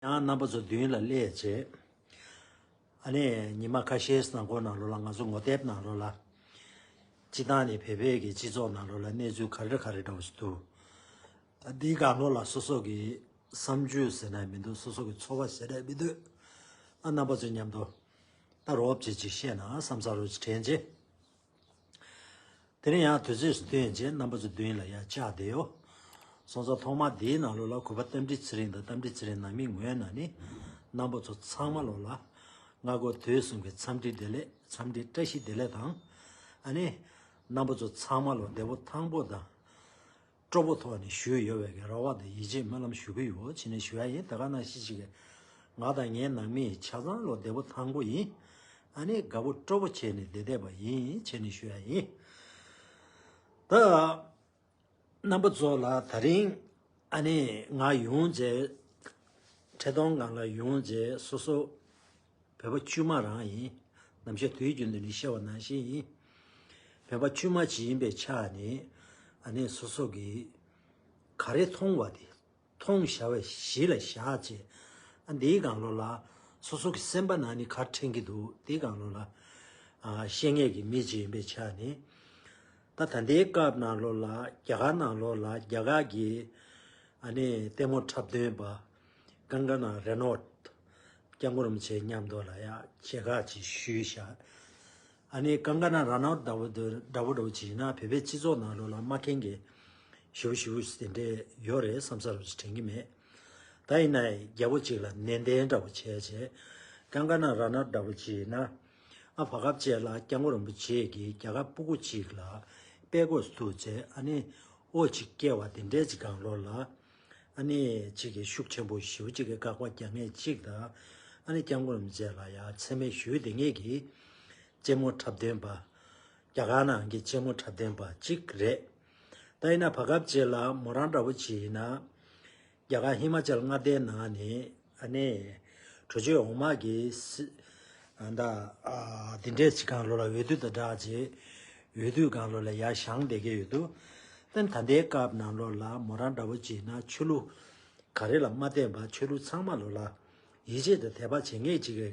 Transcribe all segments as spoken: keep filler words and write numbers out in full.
ཡང་རྣམ་པ་ཚོ་མདུན་ལ་སླེབས་བྱས། ཨ་ནི་ཉི་མ་ཁ་ཤས་ནང་འཁོད་ནང་ལོགས་ལ་ང་ཚོ་ངོ་དེབ་ནང་ལོགས་ལ། སྤྱི་བཏང་ནས་བོད་པའི་གི་སྤྱི་ཚོགས་ནང་ལོགས་ལ་གནས་ཚུལ་ག་རེ་ག་རེ་འདྲ་བོ་ཞིག་འདུག་འདིའི་སྒང་ལོགས་ལ་སོ་སོ་གི་བསམ་ཚུལ་ཟེར་ན་མི་འདུག་སོ་སོ་གི་ཚོར་བ་ཟེར་ན་མི་འདུག་ཨ་རྣམ་པ་ཚོ་མཉམ་དུ་ད་རོབ་ཅིག་ཅིག་བཤད་ན་བསམ་ཚར་རོ་ཅིག་དྲན་རྗེས། དེ་ནས་ཡང་དུས་ཚོད་སུ་བསྟུན་རྗེས་རྣམ་པ་ཚོ་མདུན་ལ་ཡང་བཅར་བསྡད་ཡོད། སོང་ཙང་ཐོག་མ་འདིའི་ནང་ལོགས་ལ་གུས་པ་རྟ་མགྲིན་ཚེ་རིང་དང་རྟ་མགྲིན་ཚེ་རིང་ནང་མི་ངོས་ནས་ནི་རྣམ་པ་ཚོ་ཚང་མ་ལོགས་ལ་སྔ་དགོང་དུས་གསུམ་གྱི་འཚམས་འདྲི་བདེ་ལེགས། འཚམས་འདྲི་བཀྲ་ཤིས་བདེ་ལེགས་དང་། ཨ་ནི་རྣམ་པ་ཚོ་ཚང་མ་ལོགས་བདེ་པོ་ཐང་པོ་དང་སྤྲོ་པོ་ཐོག་ནས་ཞུས་ཡོད་པའི་གི་རེ་བ་དང་ཡིད་ཆེས་སྨོན་ལམ་ཞུ་གི་ཡོད་ཅེས་ནས་ཞུ་ཡ་ཡིན། ད་ག་ནང་བཞིན་ཞིག་གི་ང་དང་ངའི་ནང་མི་ཆ་ཚང་ལོགས་བདེ་པོ་ཐང་པོ་ཡིན། ཨ་ནི་དགའ་པོ་སྤྲོ་པོ་བྱས་ནས་བསྡད་བསྡད་པ་ཡིན་ཅེས་ནས་ཞུ་ཡ་ཡིན། ད་རྣམ་པ་ཚོ་ལ་ད་རིང་ཨ་ནི་ང་ཡོང་རྗེས་འཕྲིན་གཏོང་སྒང་ལ་ཡོང་རྗེས་སོ་སོ་བོད་པ་དཀྱུས་མ་རང་ཡིན། ནམ་ཞག་དུས་རྒྱུན་དུ་ནི་བཤད་པ་ནང་བཞིན་ཡིན། བོད་པ་དཀྱུས་མ་ཅིག་ཡིན་པའི་ཆ་ནས་ཨ་ནི་སོ་སོ་གི་ག་རེ་མཐོང་བ་དེ་མཐོང་བཞག་པའི་གཞི་ལ་བཞག་བྱས། ཨ་འདིའི་སྒང་ལོགས་ལ་སོ་སོ་གི་སེམས་པ་ནང་ནས་ག་རེ་དྲན་གྱི་འདུག་འདིའི་སྒང་ལོགས་ལ་ཨ་བཤད་མཁན་གྱི་མི་ཅིག་ཡིན་པའི་ཆ་ནས། ད་ད་ལྟའི་སྐབས་ནང་ལོགས་ལ་རྒྱ་གར་ནང་ལོགས་ལ་རྒྱ་གར་གྱི་ཨ་ནི་ལྟད་མོ་འཁྲབ་སྟོན་པ་ཀང་ཀ་ན་ར་ནོ་ཏ་སྐྱབས་མགོན་རིན་པོ་ཆེ་མཉམ་དུ་ལ་ཡ་མཇལ་ཁ་ཅིག་ཞུས་བཞག་ཨ་ནི་ཀང་ཀ་ན་ར་ནོ་ཏ་འདྲ་བོ་འདྲ་བོ་འདྲ་བོ་ཅིག་ཡིན་ན་བོད་པའི་སྤྱི་ཚོགས་ནང་ལོགས་ལ་མ་མཁྱེན་མཁན་ཞེ་པོ་ཞེ་པོ་དེ་འདྲས་ཡོད་རེད་བསམ་ས་རུ་དྲན་གྱི་མེད། ད་ཡིན་ན་རྒྱལ་པོ་གཅིག་ལ་ནན་ཏན་འདྲ་བོ་བྱས་བྱས་ཀང་ཀ་ན་ར་ནོ་ཏ་འདྲ་བོ་ཅིག་ཡིན་ན། ཨ་བར་སྐབས་ཅིག་ལ་སྐྱབས་མགོན་རིན་པོ་ཆེ་གིས་རྒྱ་གར་སྤུ་གུ་གཅིག་ལ་དཔྲལ་མགོ་ཐུག་བྱས་ཨ་ནི་ཨོ་ཅིག་བཀལ་བ་དེ་འདྲས་ཅིག་སྒང་ལོགས་ལ། ཨ་ནི་གཅིག་གིས་ཤུགས་ཆེན་པོ་ཞེ་པོ་ཅིག་གིས་དགག་པ་རྒྱག་མཁན་གཅིག་དང་། ཨ་ནི་སྐྱབས་མགོན་རིན་པོ་ཆེ་ལ་ཡང་མཚན་སྨད་ཞུས་བསྡད་མཁན་གྱི་གཅེན་མོ་འཁྲབ་སྟོན་པ། རྒྱ་གར་ནང་གི་གཅེན་མོ་འཁྲབ་སྟོན་པ་གཅིག་རེད། ད་ཡིན་ན་བར་སྐབས་ཅིག་ལ་མོ་རང་འདྲ་བོ་ཅིག་ཡིན་ན། རྒྱ་གར་ཧི་མ་ཅལ་མངའ་སྡེའི་ནང་ནས་ཨ་ནི་གྲོས་ཆོད་འོག་མ་གི་སི་ཨ་ད་ཨ་དེ་འདྲས་ཅིག་སྒང་ལོགས་ལ་འོས་བསྡུ་དང་སྦྲགས་རྗེས་འོས་བསྡུ་སྒང་ལོགས་ལ་ཡར་བཞེངས་བསྡད་ཀྱི་ཡོད་འདུག་ད་ད་ལྟའི་སྐབས་ནང་ལོགས་ལ་མོ་རང་འདྲ་བོ་ཅིག་ཡིན་ན་ཆོས་ལུགས་ག་རེ་ལ་མ་བརྟེན་པར་ཆོས་ལུགས་ཚང་མ་ལོགས་ལ་ཡིད་ཆེས་དང་དད་པ་བྱེད་མཁན་ཅིག་གི་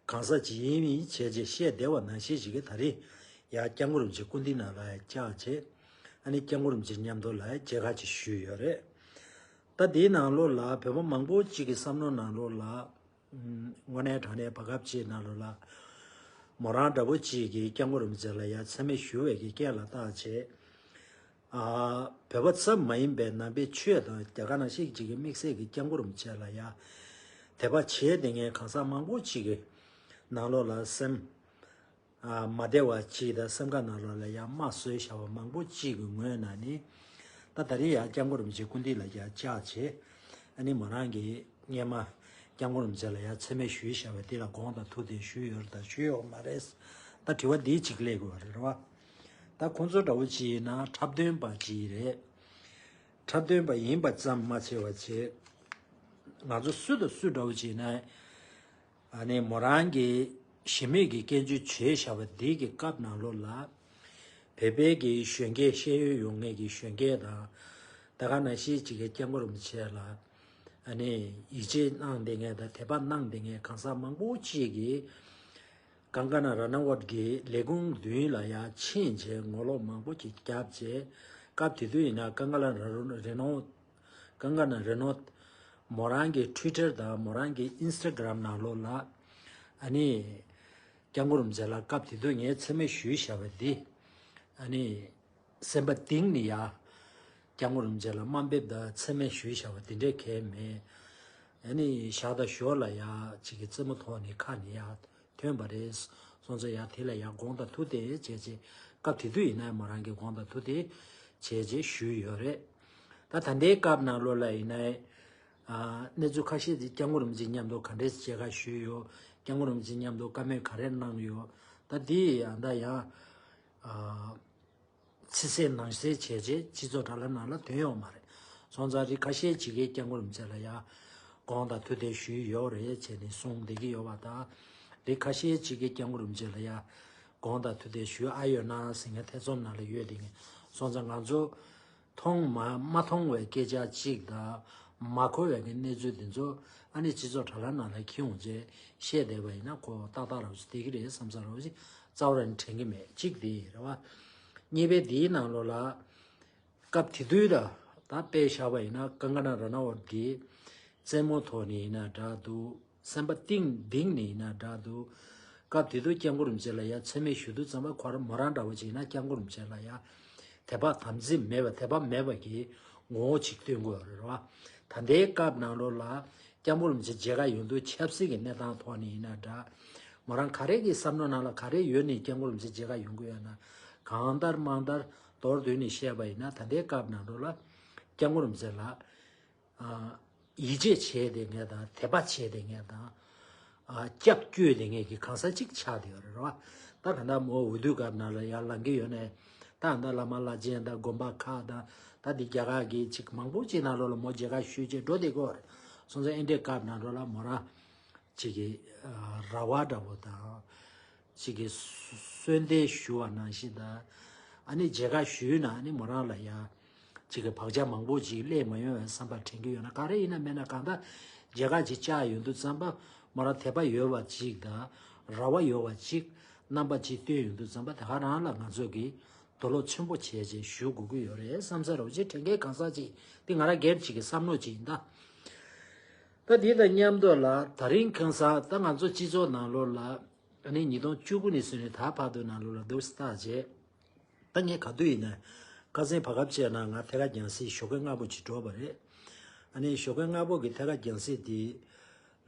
གང་ཟག་ཅིག་ཡིན་མིན་བྱས་རྗེས་བཤད་བསྡད་པ་ནང་བཞིན་ཞིག་གིས་ད་རེས་ཡར་སྐྱབས་མགོན་རིན་པོ་ཆེ་སྐུ་མདུན་ནང་ལ་ཡར་བཅར་བྱས། ཨ་ནི་སྐྱབས་མགོན་རིན་པོ་ཆེ་མཉམ་དུ་ལ་མཇལ་ཁ་ཅིག་ཞུས་ཡོད་རེད། ད་དེའི་ནང་ལོགས་ལ་བོད་པ་མང་པོ་ཅིག་གི་བསམ་བློ་ནང་ལོགས་ལ། ཨུམ། དངོས་གནས་དྲང་གནས་བར་སྐབས་ཅིག་ནང་ལོགས་ལ། མོ་རང་འདྲ་བོ་ཅིག་གིས་སྐྱབས་མགོན་རིན་པོ་ཆེ་ལ་ཡ་མཚན་སྨད་ཞུ་བའི་གི་རྐྱེན་ལ་བརྟག་བྱས། ཨ། བོད་པ་ཙམ་མ་ཡིན་པའི་ནང་པའི་ཆོས་དང་རྒྱ་གར་ནང་བཞིན་ཅིག་གི་དམིགས་བསལ་གྱི་སྐྱབས་མགོན་རིན་པོ་ཆེ་ལ་ཡ། དད་པ་བྱས་བསྡད་མཁན་གང་ཟག་མང་པོ་ཅིག་གི་ནང་ལོགས་ལ་སེམས། ཨ། མ་བདེ་བ་གཅིག་དང་སེམས་ཁ་ནང་ལོགས་ལ་ཡང་དམའ་གསོད་བྱ་བ་མང་པོ་གཅིག་གི་ངོས་ནས་ནི། ད་ད་རེས་ཡང་སྐྱབས་མགོན་རིན་པོ་ཆེ་སྐུ་མདུན་ལ་ཡང་བཅར་བྱས། ཨ་ནི་མོ་རང་གིས་སྔོན་མ་སྐྱབས་མགོན་རིན་པོ་ཆེ་ལ་ཡང་མཚན་སྨད་ཞུས་བཞག་པ་དེ་ལ་དགོངས་དག་ཐུགས་བདེན་ཞུས་ཡོད་རེད་དང་ཞུས་ཡོད་མ་རེད། ད་དྲི་བ་འདི་གཅིག་སླེབས་དགོས་པ་རེད་བ། ད་ཁོང་ཚོ་འདྲ་བོ་གཅིག་ཡིན་ན་འཁྲབ་སྟོན་པ་གཅིག་རེད། འཁྲབ་སྟོན་པ་ཡིན་པ་ཙམ་མ་བྱས་པ་བྱས། ང་ཚོ་སུ་དང་སུ་འདྲ་བོ་གཅིག་ཡིན་ན། ཨ་ནི་མོ་རང་གིས་གཞི་མེད་ཀྱི་སྐད་ཆ་བྱས་བཞག་པ་འདི་གི་སྐབས་ནང་ལོགས་ལ། བོད་པའི་གི་གཞོན་སྐྱེས་ཤེས་ཡོན་ཡོད་མཁན་གྱི་གཞོན་སྐྱེས་དང་། ད་ག་ནང་བཞིན་གཅིག་གི་སྐྱབས་མགོན་རིན་པོ་ཆེ་ལ། ཨ་ནི་ཡིད་ཆེས་གནང་བསྡད་མཁན་དང་དད་པ་གནང་བསྡད་མཁན་གང་ཟག་མང་པོ་གཅིག་གིས། ཀང་ཀ་ན་ར་ན་ཝད་ཀྱི་ལས་ཁུངས་མདུན་ལ་ཡར་ཕྱིན་བྱས་ངོ་ལོག་མང་པོ་ཅིག་བརྒྱབ་བྱས། སྐབས་དེ་དུས་ཡིན་ན་ཀང་ཀ་ན་ར་ནོ། ཀང་ཀ་ན་ར་ནོ། མོ་རང་གི་ཊུའི་ཊར་དང་མོ་རང་གི་ཨིན་སི་ཊ་གྷ་རམ་ནང་ལོགས་ལ། ཨ་ནི། སྐྱབས་མགོན་རིན་པོ་ཆེ་ལ་སྐབས་དེ་དུས་ངས་མཚན་སྨད་ཞུས་བཞག་པ་འདི། ཨ་ནི། སེམས་པ་གཏིང་ནས་ཡ། སྐྱབས་མགོན་རིན་པོ་ཆེ་ལ་དམའ་འབེབས་དང་མཚན་སྨད་ཞུས་བཞག་པ་འདི་འདྲས་གང་ཡང་མེད། ཨ་ནི་ཞག་དང་ཞོར་ལ་ཡ་གཅིག་གི་རྩེད་མོ་ཐོག་ནས་ཁ་ནས་ཡ་ཐོན་པ་རེད། སོང་ཙང་ཡ་དེ་ལ་ཡ་དགོངས་དག་ཐུགས་བདེན་བྱས་རྗེས་སྐབས་དེ་དུས་ཡིན་ན་མོ་རང་གིས་དགོངས་དག་ཐུགས་བདེན་བྱས་རྗེས་ཞུས་ཡོད་རེད། ད་ད་ལྟའི་སྐབས་ནང་ལོགས་ལ་ཡིན་ན། ཨ། གནས་ཚུལ་ཁ་ཤས་ཅིག་སྐྱབས་མགོན་རིན་པོ་ཆེ་མཉམ་དུ་ག་འདྲས་མཇལ་ཁ་ཞུས་ཡོད། སྐྱབས་མགོན་རིན་པོ་ཆེ་མཉམ་དུ་བཀའ་མོལ་ག་རེ་གནང་ཡོད། ད་འདི་ཡང་ད་ཡང་། ཨ། ཕྱི་གསལ་ནང་གསལ་བྱས་རྗེས་སྤྱི་ཚོགས་དྲ་ལམ་ནང་ལ་ཐོན་ཡོད་མ་རེད། སོང་ཙང་རིགས་ཁ་ཤས་ཅིག་གིས་སྐྱབས་མགོན་རིན་པོ་ཆེ་ལ་ཡ་དགོངས་དག་ཐུགས་བདེན་ཞུས་ཡོད་རེད་བྱས་ནས་གསུངས་བསྡད་ཀྱི་ཡོད་པ་དང་། རིགས་ཁ་ཤས་ཅིག་གིས་སྐྱབས་མགོན་རིན་པོ་ཆེ་ལ་ཡ་དགོངས་དག་ཐུགས་བདེན་ཞུ་ཨ་ཡོད་ན་ཟེར་མཁན་ཐེ་ཚོམ་ནང་ལ་ཡོད་དེ། སོང་ཙང་ང་ཚོ་མཐོང་མ་མ་མཐོང་བའི་སྐད་ཆ་གཅིག་དང་ མ་གོ་བའི་གི་གནས་ཚུལ་འདི་ཚོ་ཨ་ནི་སྤྱི་ཚོགས་དྲ་ལམ་ནང་ལ་འཁྱེར་ཡོང་རྗེས་བཤད་བསྡད་པ་ཡིན་ན་ཁོ་ཏག་ཏག་ར་བ་ཞིག་བསྡད་ཀྱི་རེད་བསམ་ས་ར་བ་ཞིག་རྩ་བ་ར་ནས་དྲན་གྱི་མེད། གཅིག་དེ་རེད་བ། གཉིས་པའི་དེའི་ནང་ལོགས་ལ་སྐབས་དེ་དུས་ལ་ད་དཔེ་བཞག་པ་ཡིན་ན་ཀང་ཀ་ན་ར་ན་ཝར་གྱི་རྩེད་མོ་ཐོག་ནས་ཡིན་ན་འདྲ་འདུག་སེམས་པ་གཏིང་གཏིང་ནས་ཡིན་ན་འདྲ་འདུག་སྐབས་དེ་དུས་སྐྱབས་མགོན་རིན་པོ་ཆེ་ལ་ཡ་མཚན་སྨད་ཞུ་དུས་ཙམ་པ་ཁོ་རང་མོ་རང་འདྲ་བོ་ཅིག་ཡིན་ན་སྐྱབས་མགོན་རིན་པོ་ཆེ་ལ་ཡ་དད་པ་དམ་ཚིག་མེད་པ་དད་པ་མེད་པ་གི་ངོ་བོ་ཅིག་སྟོན་དགོས་རེད་བ། ད་ལྟའི་སྐབས་ནང་ལོགས་ལ་སྐྱབས་མགོན་རིན་པོ་ཆེ་མཇལ་ཁ་ཡོང་དུས་ཆབ་སྲིད་ཀྱི་གནས་སྟངས་ཐོག་ནས་ཡིན་ན་འདྲ། མོ་རང་ག་རེ་གི་བསམ་བློ་ནང་ལ་ག་རེ་ཡོད་ནས་སྐྱབས་མགོན་རིན་པོ་ཆེ་མཇལ་ཁ་ཡོང་གི་ཡོད་ན་གང་ལྟར་མང་ལྟར་མདོར་བསྡུས་ནས་བཤད་པ་ཡིན་ན་ད་ལྟའི་སྐབས་ནང་ལོགས་ལ་སྐྱབས་མགོན་རིན་པོ་ཆེ་ལ། ཡིད་ཆེས་བྱས་ཏེ་ངས་དང་དད་པ་བྱས་ཏེ་ངས་དང་། སྐྱབས་བཅོལ་ཏེ་ངས་ཀྱི་གང་ཟག་ཅིག་ཆགས་བསྡད་ཡོད་རེད་བ། ད་ག་ད་མོ་འོས་བསྡུ་སྐབས་ནང་ལ་ཡར་ལངས་ཀྱི་ཡོད་ནས་ད་ད་བླ་མ་བླ་ཆེན་དང་དགོན་པ་ཁག་དང་ད་འདི་རྒྱ་གར་གྱི་ཅིག་མང་པོ་ཅིག་ནང་ལོགས་ལ་མོ་མཇལ་ཁ་ཞུས་བྱས་འགྲོ་བསྡད་ཀྱི་ཡོད་རེད། སོང་ཙང་ཨེ་འདྲའི་སྐབས་ནང་ལོགས་ལ་མོ་རང་ཅིག་གི་ར་བ་འདྲ་བོ་དང་། ཅིག་གི་གསོལ་འདེབས་ཞུ་བ་ནང་བཞིན་དང་། ཨ་ནི་མཇལ་ཁ་ཞུས་ན་ཨ་ནི་མོ་རང་ལ་ཡ། ཅིག་གི་བག་ཆགས་མང་པོ་ཅིག་སླེབས་མ་ཡོང་བའི་བསམ་པ་དྲན་གྱི་ཡོད་ན་ག་རེ་ཡིན་ན་མེད་ན་གང་ལྟར་མཇལ་ཁ་ཅིག་བཅར་ཡོང་དུས་ཙམ་པ་མོ་རང་དད་པ་ཡོད་པ་ཅིག་དང་། ར་བ་ཡོད་པ་ཅིག་རྣམ་པ་ཅིག་སྟོན་ཡོང་དུས་ཙམ་པ་དེ་ག་རང་ལ་ང་ཚོ་གིས་དོ་ལོ་ཆེན་པོ་བྱས་བྱས་ཞུ་དགོས་ཀྱི་ཡོད་རེད་བསམ་ས་རོགས་ཅིག་དྲན་མཁན་གང་ཟག་ཅིག་དེ་ང་རང་སྒེར་ཅིག་གི་བསམ་བློ་ཅིག་ཡིན་ད། ད་དེ་དང་མཉམ་དུ་ལ་ད་རིང་ཁང་ས་ད་ང་ཚོ་སྤྱི་ཚོགས་ནང་ལོགས་ལ་ཨ་ནི་ཉིས་སྟོང་བཅུ་དགུ་ནས་བཟུང་ནས་ད་བར་དུ་ནང་ལོགས་ལ་འདུག་སེ་བལྟས་རྗེས་ད་ངས་ག་དུས་ཡིན་ན་ཁ་སང་བར་སྐབས་བྱས་ན་ང་ཐད་ཀར་རྒྱང་སྲིང་ཞོགས་ཀས་སྔ་པོ་ཅིག་འགྲོ་བ་རེད། ཨ་ནི་ཞོགས་ཀས་སྔ་པོ་གི་ཐད་ཀར་རྒྱང་སྲིང་དེ་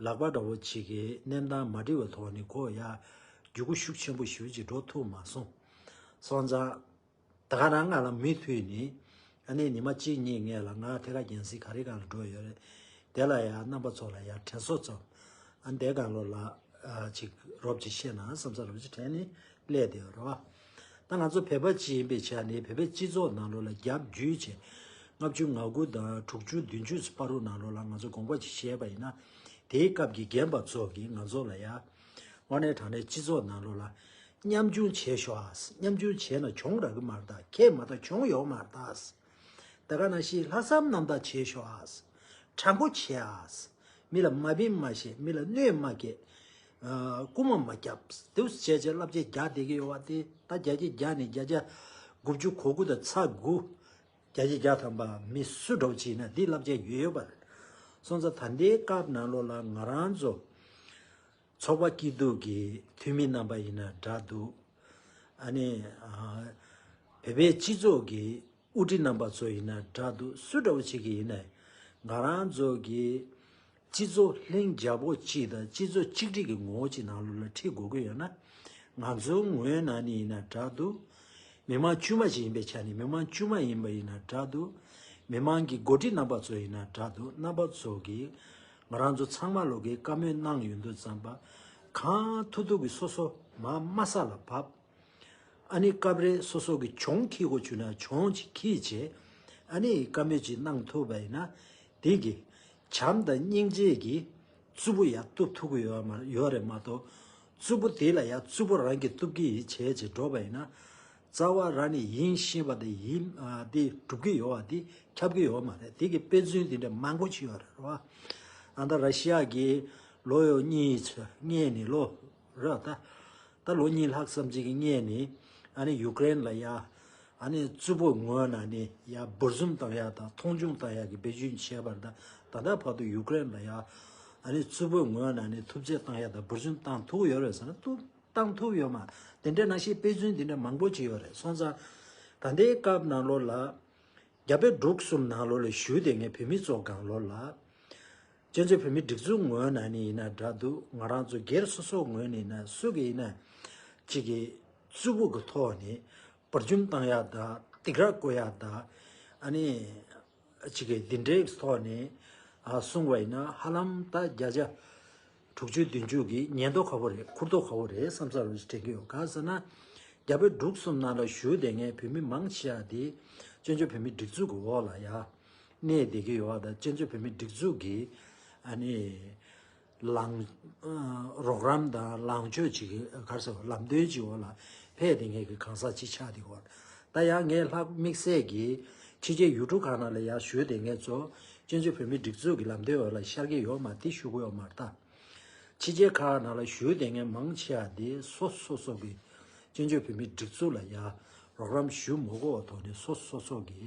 ལག་པ་འདྲ་བོ་ཅིག་གི་གནས་སྟངས་མ་འགྲིག་པའི་ཐོག་ནས་ཁོ་ཡ་རྒྱུད་སྐུ་ཤུགས་ཆེན་པོ་ཞེ་པོ་ཅིག་འགྲོ་ཐུབ་མ་སོང་། སོང་ཙང་། ད་ག་རང་ང་ལ་མུ་མཐུད་ནས་ཨ་ནི་ཉི་མ་གཅིག་གཉིས་སྔོན་ལ་ང་ཐད་ཀར་རྒྱང་སྲིང་ག་རེ་སྒང་ལ་འགྲོ་ཡོད་རེད། དེ་ལ་ཡང་རྣམ་པ་ཚོ་ལ་ཡང་དྲན་གསོ་ཙམ་ཨ་འདས་སྒང་ལོ་ལ་ཨ་ཅིག་རོབ་ཅིག་བཤད་ན་བསམ་ས་རོབ་ཅིག་དྲན་ནས་སླེབས་བསྡད་ཡོད་རེད་བ། ད་ང་ཚོ་བོད་པ་ཅིག་ཡིན་པའི་ཆ་ནས་བོད་པའི་སྤྱི་ཚོགས་ནང་ལོགས་ལ་རྒྱབ་བརྒྱུད་བྱས་ལྔ་བཅུ་ང་དགུ་དང་དྲུག་ཅུ་བདུན་ཅུ་བར་དུ་ནང་ལོགས་ལ་ང་ཚོ་དགོངས་པ་ཅིག་བཞེས་པ་ཡིན་ན་དེའི་སྐབས་ཀྱི་རྒན་པ་ཚོ་གིས་ང་ཚོ་ལ་ཡང་དངོས་གནས་དྲང་གནས་སྤྱི་ཚོགས་ནང་ལོགས་ལ། ཉམ་ཆུང་བྱེད་ཤོག་ཨ། ཉམ་ཆུང་བྱས་ན་གྱོང་རག་གི་མ་རེད་ད། ཁྱེད་མ་གཏོགས་གྱོང་ཡོད་མ་རེད་ད། ད་ག་ནང་བཞིན་ལྷག་བསམ་རྣམ་དག་བྱེད་ཤོག་ཨ། དྲང་པོ་བྱེད་ཨ། མི་ལ་མ་བིན་མ་བཤད། མི་ལ་གནོད་མ་སྐྱེལ། ཨ། རྐུ་མ་མ་རྒྱབ། དེ་བྱས་བྱས་བསླབ་བྱ་རྒྱག་བསྡད་ཀྱི་ཡོད་པ་དེ་ད་བརྒྱ་ཆ་བརྒྱ་ནས་བརྒྱ་ཆ་དགུ་བཅུ་གོ་དགུ་དང་ཚེག་དགུ། བརྒྱ་ཆ་བརྒྱ་ཐམ་པ་མི་སུ་འདྲ་བོ་ཅིག་ཡིན་ན་འདི་བསླབ་བྱ་ཡོད་ཡོད་པ་རེད། སོང་ཙང་ད་ལྟའི་སྐབས་ནང་ལོགས་ལ་ང་རང་ཚོ། ཚོགས་པ་སྐྱིད་སྡུག་གི་འཐུས་མི་རྣམ་པ་ཡིན་ན་འདྲ་འདུག་ཨ་ནི། ཨ། བོད་པའི་སྤྱི་ཚོགས་ཀྱི་དབུ་ཁྲིད་རྣམ་པ་ཚོ་ཡིན་ན་འདྲ་འདུག་སུ་འདྲ་བོ་ཅིག་གིས་ཡིན་ན། ང་རང་ཚོ་གི་སྤྱི་ཚོགས་ལྷིང་འཇགས་པོ་གཅིག་དང་སྤྱི་ཚོགས་གཅིག་སྒྲིལ་གྱི་ངོ་བོ་གཅིག་ནང་ལོགས་ལ་ཁྲིད་དགོས་ཀྱི་ཡོད་ན། ང་ཚོའི་ངོས་ནས་ནི་ཡིན་ན་འདྲ་འདུག་མི་མང་དཀྱུས་མ་ཞིག་ཡིན་པའི་ཆ་ནས་མི་མང་དཀྱུས་མ་ཡིན་པ་ཡིན་ན་འདྲ་འདུག་མི་མང་གི་འགོ་ཁྲིད་རྣམ་པ་ཚོ་ཡིན་ན་འདྲ་འདུག་རྣམ་པ་ཚོ་གིས་ང་རང་ཚོ་ཚང་མ་ལོག་གིས་བཀའ་མོལ་གནང་ཡོང་དུས་ཙམ་པ། གང་ཐུབ་ཐུབ་ཀྱིས་སོ་སོ་མར་དམའ་ས་ལ་བབས། ཨ་ནི་སྐབས་རེ་སོ་སོ་གིས་གྱོང་འཁྱེར་དགོས་བྱུང་ན་གྱོང་ཅིག་འཁྱེར་བྱས། ཨ་ནི་བཀའ་མོལ་ཅིག་གནང་ཐུབ་པ་ཡིན་ན། དེ་གིས་བྱམས་དང་སྙིང་རྗེ་གིས་རྩུབ་པོ་ཡར་གཏུབ་ཐུབ་ཀྱི་ཡོད་མ་ཡོད་རེད་མ་གཏོགས། རྩུབ་པོ་དེ་ལ་ཡང་རྩུབ་པོ་རང་གིས་གཏུབ་ཀྱི་ཡིན་བྱས་ཅིག་འགྲོ་བ་ཡིན་ན། རྩ་བ་རང་ནས་ཡིན་ཤེས་པ་དེ་ཡིན། ཨ། དེ་སྒྲུབ་ཀྱི་ཡོད་པ་དེ་ཁྱབ་ཀྱི་ཡོད་མ་རེད། དེ་གི་དཔེ་མཚོན་དེ་འདྲ་མང་པོ་ཅིག་ཡོད་རེད་བ། ཨ། ད་ར་ཤི་ཡ་གིས་ལོ་ཡོད་གཉིས་ཚོ་སྔོན་ནས་ལོ་རེད་ད། ད་ལོ་གཉིས་ལྷག་ཙམ་ཅིག་གི་སྔོན་ནས་ཨ་ནི་ཡུ་ཀེ་རེན་ལ་ཡ། ཨ་ནི་རྩུབ་པོ་ངོས་ནས་ནི་ཡ་འབུར་འཛུམ་བཏང་ཡ་དང་མཐོང་ཆུང་བཏང་ཡ་གི་བེད་སྤྱོད་བྱས་པར་ད་ད་ལྟ་བར་དུ་ཡུ་ཀེ་རེན་ལ་ཡ། ཨ་ནི་རྩུབ་པོ་ངོས་ནས་ནི་ཐུབ་ཚོད་བཏང་ཡ་དང་འབུར་འཛུམ་བཏང་ཐུབ་ཡོད་རེད་ཟེར་ན་ཐུབ་བཏང་ཐུབ་ཡོད་མ། དེ་འདྲ་ནང་བཞིན་དཔེ་མཚོན་དེ་འདྲ་མང་པོ་ཅིག་ཡོད་རེད། སོང་ཙང་ད་ལྟའི་སྐབས་ནང་ལོགས་ལ། རྒྱ་བལ་འབྲུག་གསུམ་ནང་ལོགས་ལ་བཞུགས་བསྡད་མཁན་བོད་མི་ཚོ་སྒང་ལོགས་ལ། བཙན་བྱོལ་བོད་མིའི་སྒྲིག་འཛུགས་ངོས་ནས་ནི་ཡིན་ན་འདྲ་འདུག་ང་རང་ཚོ་སྒེར་སོ་སོ་ངོས་ནས་ཡིན་ན་སུ་གིས་ཡིན་ན་གཅིག་གིས་རྩུབ་པོ་གི་ཐོག་ནས་བར་འཇུམ་བཏང་ཡ་དང་སྡིགས་ར་བསྐུལ་ཡ་དང་། ཨ་ནི་གཅིག་གིས་འདི་འདྲའི་ཐོག་ནས་ཨ་གསུངས་པ་ཡིན་ན་ཧ་ལམ་ད་བརྒྱ་ཆ་དྲུག་ཅུ་བདུན་ཅུ་གི་ཉེན་རྟོག་ཁ་པོ་རེད། འཁུར་རྟོག་ཁ་པོ་རེད་བསམ་ས་རུ་དྲན་གྱི་ཡོད། གང་ཟེར་ན་རྒྱ་བལ་འབྲུག་གསུམ་ནང་ལ་བཞུགས་བསྡད་མཁན་བོད་མི་མང་ཆེ་བ་དེ་བཙན་བྱོལ་བོད་མིའི་སྒྲིག་འཛུགས་ཀྱི་འོག་ལ་ཡ་གནས་བསྡད་ཀྱི་ཡོད་པ་དང་། བཙན་བྱོལ་བོད་མིའི་སྒྲིག་འཛུགས་ཀྱི་ཨ་ནི་ལངས་རོགས་རམ་དང་ལངས་ཕྱོགས་ཅིག་གི་ག་རེ་ཟེར་ལམ་སྟོན་ཅིག་འོག་ལ་ཕེབས་བསྡད་མཁན་གྱི་གང་ཟག་ཅིག་ཆགས་བསྡད་ཡོད། ད་ཡང་ངས་ལྷག་དམིགས་བསལ་གྱིས་ཕྱི་རྒྱལ་ཡུལ་གྲུ་ཁག་ནང་ལ་ཡ་བཞུགས་བསྡད་མཁན་ཚོ་ བཙན་བྱོལ་བོད་མིའི་སྒྲིག་འཛུགས་ཀྱི་ལམ་སྟོན་འོག་ལ་ཤར་གྱི་ཡོད་མ་རེད། དེ་ཞུ་གི་ཡོད་མ་རེད་ད། ཕྱི་རྒྱལ་ཁག་ནང་ལ་བཞུགས་བསྡད་མཁན་མང་ཆེ་བ་དེ་སོ་སོ་སོ་གི་བཙན་བྱོལ་བོད་མིའི་སྒྲིག་འཛུགས་ལ་ཡ་རོགས་རམ་ཞུ་མ་དགོས་པའི་ཐོག་ནས་སོ་སོ་སོ་གི་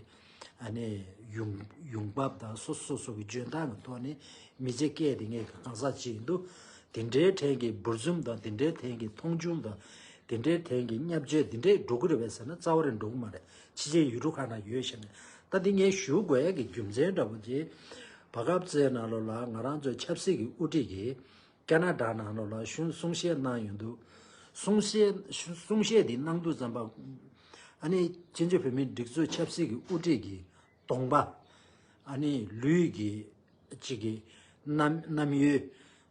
ཨ་ནི་ཡོང་ཡོང་འབབ་དང་སོ་སོ་སོ་གི་འཇོན་ཐང་གི་ཐོག་ནས་མི་ཚེ་སྐྱེལ་བསྡད་མཁན་གྱི་གང་ཟག་ཅིག་ཡིན་དུས། དེ་འདྲའི་ཐད་ཀྱི་འབུར་འཛུམ་དང་དེ་འདྲའི་ཐད་ཀྱི་མཐོང་ཆུང་དང་དེ་འདྲའི་ཐད་ཀྱི་བརྙས་བཅོས་དེ་འདྲས་འགྲོ་གི་རེད་པས་ཟེར་ན་རྩ་བ་རེ་འགྲོ་གི་མ་རེད། ཕྱི་རྒྱལ་ཡུལ་གྲུ་ཁག་ནང་ཡོད་ཤག་ནས། ད་འདི་ངས་ཞུ་དགོས་ཡ་གི་རྒྱུ་མཚན་འདྲ་པོ་དེ། བར་སྐབས་ཚོའི་ནང་ལོགས་ལ་ང་རང་ཚོའི་ཆབ་སྲིད་ཀྱི་དབུ་ཁྲིད་ཀྱིས་ཀ་ན་ཌ་ནང་ལོགས་ལ་གསུང་གསུང་བཤད་གནང་ཡོང་དུས། གསུང་བཤད་གསུང་བཤད་འདི་གནང་དུས་ཙམ་པ། ཨ་ནི་བཙན་བྱོལ་བོད་མིའི་སྒྲིག་འཛུགས་ཆབ་སྲིད་ཀྱི་དབུ་ཁྲིད་ཀྱི་གདོང་པ། ཨ་ནི་ལུས་ཀྱི་གཅིག་གི་རྣམ་རྣམ་གཡོ།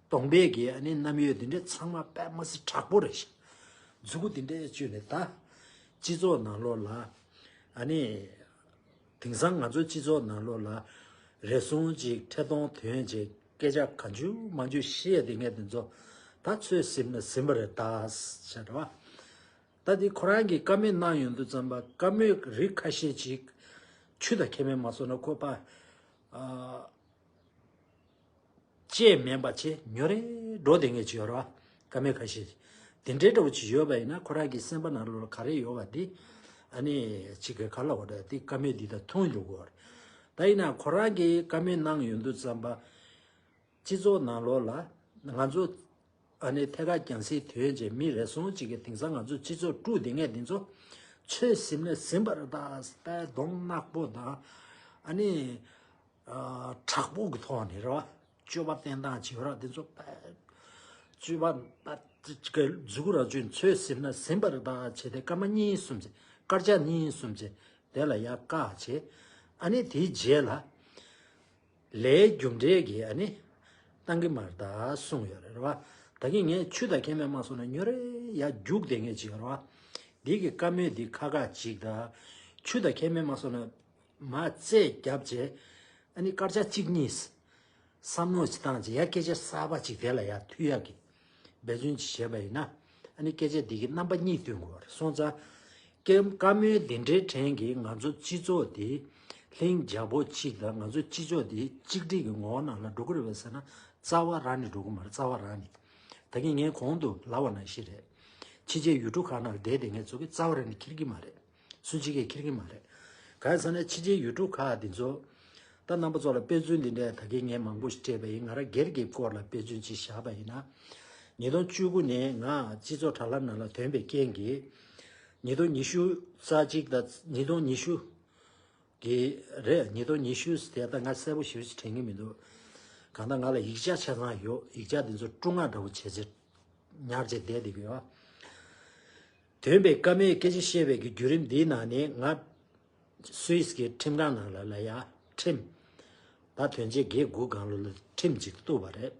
གདོང་པའི་གི་ཨ་ནི་རྣམ་གཡོ་འདི་འདྲས་ཚང་མ་དཔེ་མི་སྲིད་དྲག་པོ་རེད་ཤག་མཛུ་གུ་འདི་འདྲས་བཅོས་ནས་ད། སྤྱི་ཚོགས་ནང་ལོགས་ལ། ཨ་ནི། དེང་སང་ང་ཚོའི་སྤྱི་ཚོགས་ནང་ལོགས་ལ། རེ་ཟུང་ཅིག་ཁྲི་སྟོང་དོན་ཅིག་སྐད་ཆ་གང་བྱུང་མང་བྱུང་བཤད་བསྡད་མཁན་དེ་ཚོ། ད་ཚོད་ཟིན་ན་ཟིན་པ་རེད་ད། ཟེར་བ། ད་འདི་ཁོ་རང་གིས་བཀའ་མོལ་གནང་ཡོང་དུས་ཙམ་པ་བཀའ་མོལ་རིགས་ཁ་ཤས་ཅིག་ཆུ་དང་ཁྱད་མེད་མ་སོང་ན་ཁོ་པ། ཨ། བཅད་མེད་པ་བྱས་ཉོ་རེ་འགྲོ་བསྡད་མཁན་ཅིག་ཡོད་རེད་བ། བཀའ་མོལ་ཁ་ཤས་ཅིག་དེ་འདྲའི་འདྲ་བོ་ཅིག་ཡོད་པ་ཡིན་ན་ཁོ་རང་གི་སེམས་པ་ནང་ལོགས་ལ་ག་རེ་ཡོད་པ་འདི། ཨ་ནི་ཅིག་གི་ག་ལ་བ་འདྲ་འདི་བཀའ་མོལ་འདི་དང་མཐུན་འགྲོ་གི་རེད། ད་ཡིན་ན་ཁོ་རང་གིས་བཀའ་མོལ་གནང་ཡོང་དུས་ཙམ་པ། སྤྱི་ཚོགས་ནང་ལོགས་ལ་ང་ཚོ། ཨ་ནི་ཐད་ཀར་རྒྱང་སྲིང་དོན་བྱེད་མི་རེ་ཟུང་ཅིག་གིས་དེང་སང་ང་ཚོ་སྤྱི་ཚོགས་དཀྲུགས་བསྡད་མཁན་དེ་ཚོ། ཚོད་ཟིན་ན་ཟིན་པ་རེད་ད། དཔེ་གདོང་ནག་པོ་དང་། ཨ་ནི། ཨ། དྲག་པོ་གི་ཐོག་ནས་རེད་བ། སྤྱོད་པ་བསྟེན་སྟངས་བྱེད་ར་དེ་ཚོ་དཔེ། སྤྱོད་པ་དཔེ་གི་མཛུ་གུ་ར་བཅོས་ཚོད་ཟིན་ན་ཟིན་པ་རེད་ད་བྱས་ཏེ་སྐར་མ་གཉིས་གསུམ་བྱས་སྐར་ཆ་གཉིས་གསུམ་བྱས་དེ་ལ་ཡར་བཀག་བྱས། ཨ་ནི་དེའི་རྗེས་ལ། ལས་རྒྱུ་འབྲས་ཀྱི་ཨ་ནི་བཏང་གི་མ་རེད་ད་གསུངས་ཡོད་རེད་བ། ད་གིན་ངས་ཆུ་དང་ཁྱད་མེད་མ་སོང་ན་ཉོ་རེ་ཡར་རྒྱུགས་བསྡད་མཁན་ཅིག་ཡོད་རེད་བ། འདི་གི་བཀའ་མོལ་འདི་ཁ་ཁ་ཅིག་ད། ཆུ་དང་ཁྱད་མེད་མ་སོང་ན་མ་རྩེ་བརྒྱབ་བྱས། ཨ་ནི་སྐར་ཆ་གཅིག་གཉིས། བསམ་མནོ་ཅིག་བཏང་བྱས་ཡར་སྐད་ཆ་གསར་པ་ཅིག་དེ་ལ་ཡར་མཐུད་ཡག་གི་འབད་བརྩོན་ཅིག་བྱས་པ་ཡིན་ན། ཨ་ནི་སྐད་ཆ་འདི་གི་རྣམ་པ་གཉིས་སྟོན་དགོས་པ་རེད་སོང་ཙང་། ཀེམ་བཀའ་མོལ་འདི་འདྲའི་དྲན་གྱིས་ང་ཚོ་སྤྱི་ཚོགས་འདི་ལྷིང་འཇགས་པོ་གཅིག་དང་ང་ཚོ་སྤྱི་ཚོགས་འདི་གཅིག་སྒྲིལ་གྱི་ངོ་བོ་ནང་ལ་འགྲོ་གི་རེད་པས་ཟེར་ན་རྩ་བ་རང་ནས་འགྲོ་གི་མ་རེད། རྩ་བ་རང་ནས། ད་གིན་ངས་གོང་དུ་ལབ་པ་ནང་བཞིན་རེད། ཕྱི་རྒྱལ་ཡུལ་གྲུ་ཁག་ནང་ལ་བསྡད་བསྡད་མཁན་ཚོ་གིས་རྩ་བ་རང་ནས་འཁྱེར་གྱི་མ་རེད། སུ་གཅིག་གིས་འཁྱེར་གྱི་མ་རེད། གང་ཡིན་ཟེར་ན་ཕྱི་རྒྱལ་ཡུལ་གྲུ་ཁག་འདི་ཚོ། ད་རྣམ་པ་ཚོ་ལ་དཔེ་མཚོན་འདི་འདྲའི་ད་གིན་ངས་མང་པོ་ཞིག་སྤྲད་པ་ཡིན། ང་རང་སྒེར་གྱི་སྐོར་ལ་དཔེ་མཚོན་ཅིག་བཞག་པ་ཡིན་ན། ཉིས་སྟོང་བཅུ་དགུ་ནས་ང་སྤྱི་ཚོགས་དྲ་ལམ་ནང་ལ་ཐོན་པའི་རྐྱེན་གྱིས། ཉིས་སྟོང་ཉི་ཤུ་རྩ་གཅིག་དང་ཉིས་སྟོང་ཉི་ཤུ་གི་རེད། ཉིས་སྟོང་ཉི་ཤུ་དེ་ད་ང་གསལ་པོ་ཞེ་པོ་ཅིག་དྲན་གྱི་མི་འདུག་གང་ལྟར་ང་ལ་ཡིག་ཆ་ཆ་ཚང་ཡོད། ཡིག་ཆ་འདི་ཚོ་སྐྲུན་ང་འདྲ་བོ་བྱས་ཚེ་ཉར་བྱས་བསྡད་བསྡད་ཀྱི་ཡོད། ཐོན་པའི་བཀའ་མོལ་སྐད་ཆ་བཤད་པའི་གི་བརྒྱུད་རིམ་འདིའི་ནང་ནས་ང་སུད་སི་གི་ཁྲིམས་ཁང་ནང་ལ་ལ་ཡ་ཁྲིམས། ད་དོན་ཆེན་བརྒྱད་དགུ་སྒང་ལོ་ལ་ཁྲིམས་ཅིག་གཏུགས་པ་རེད།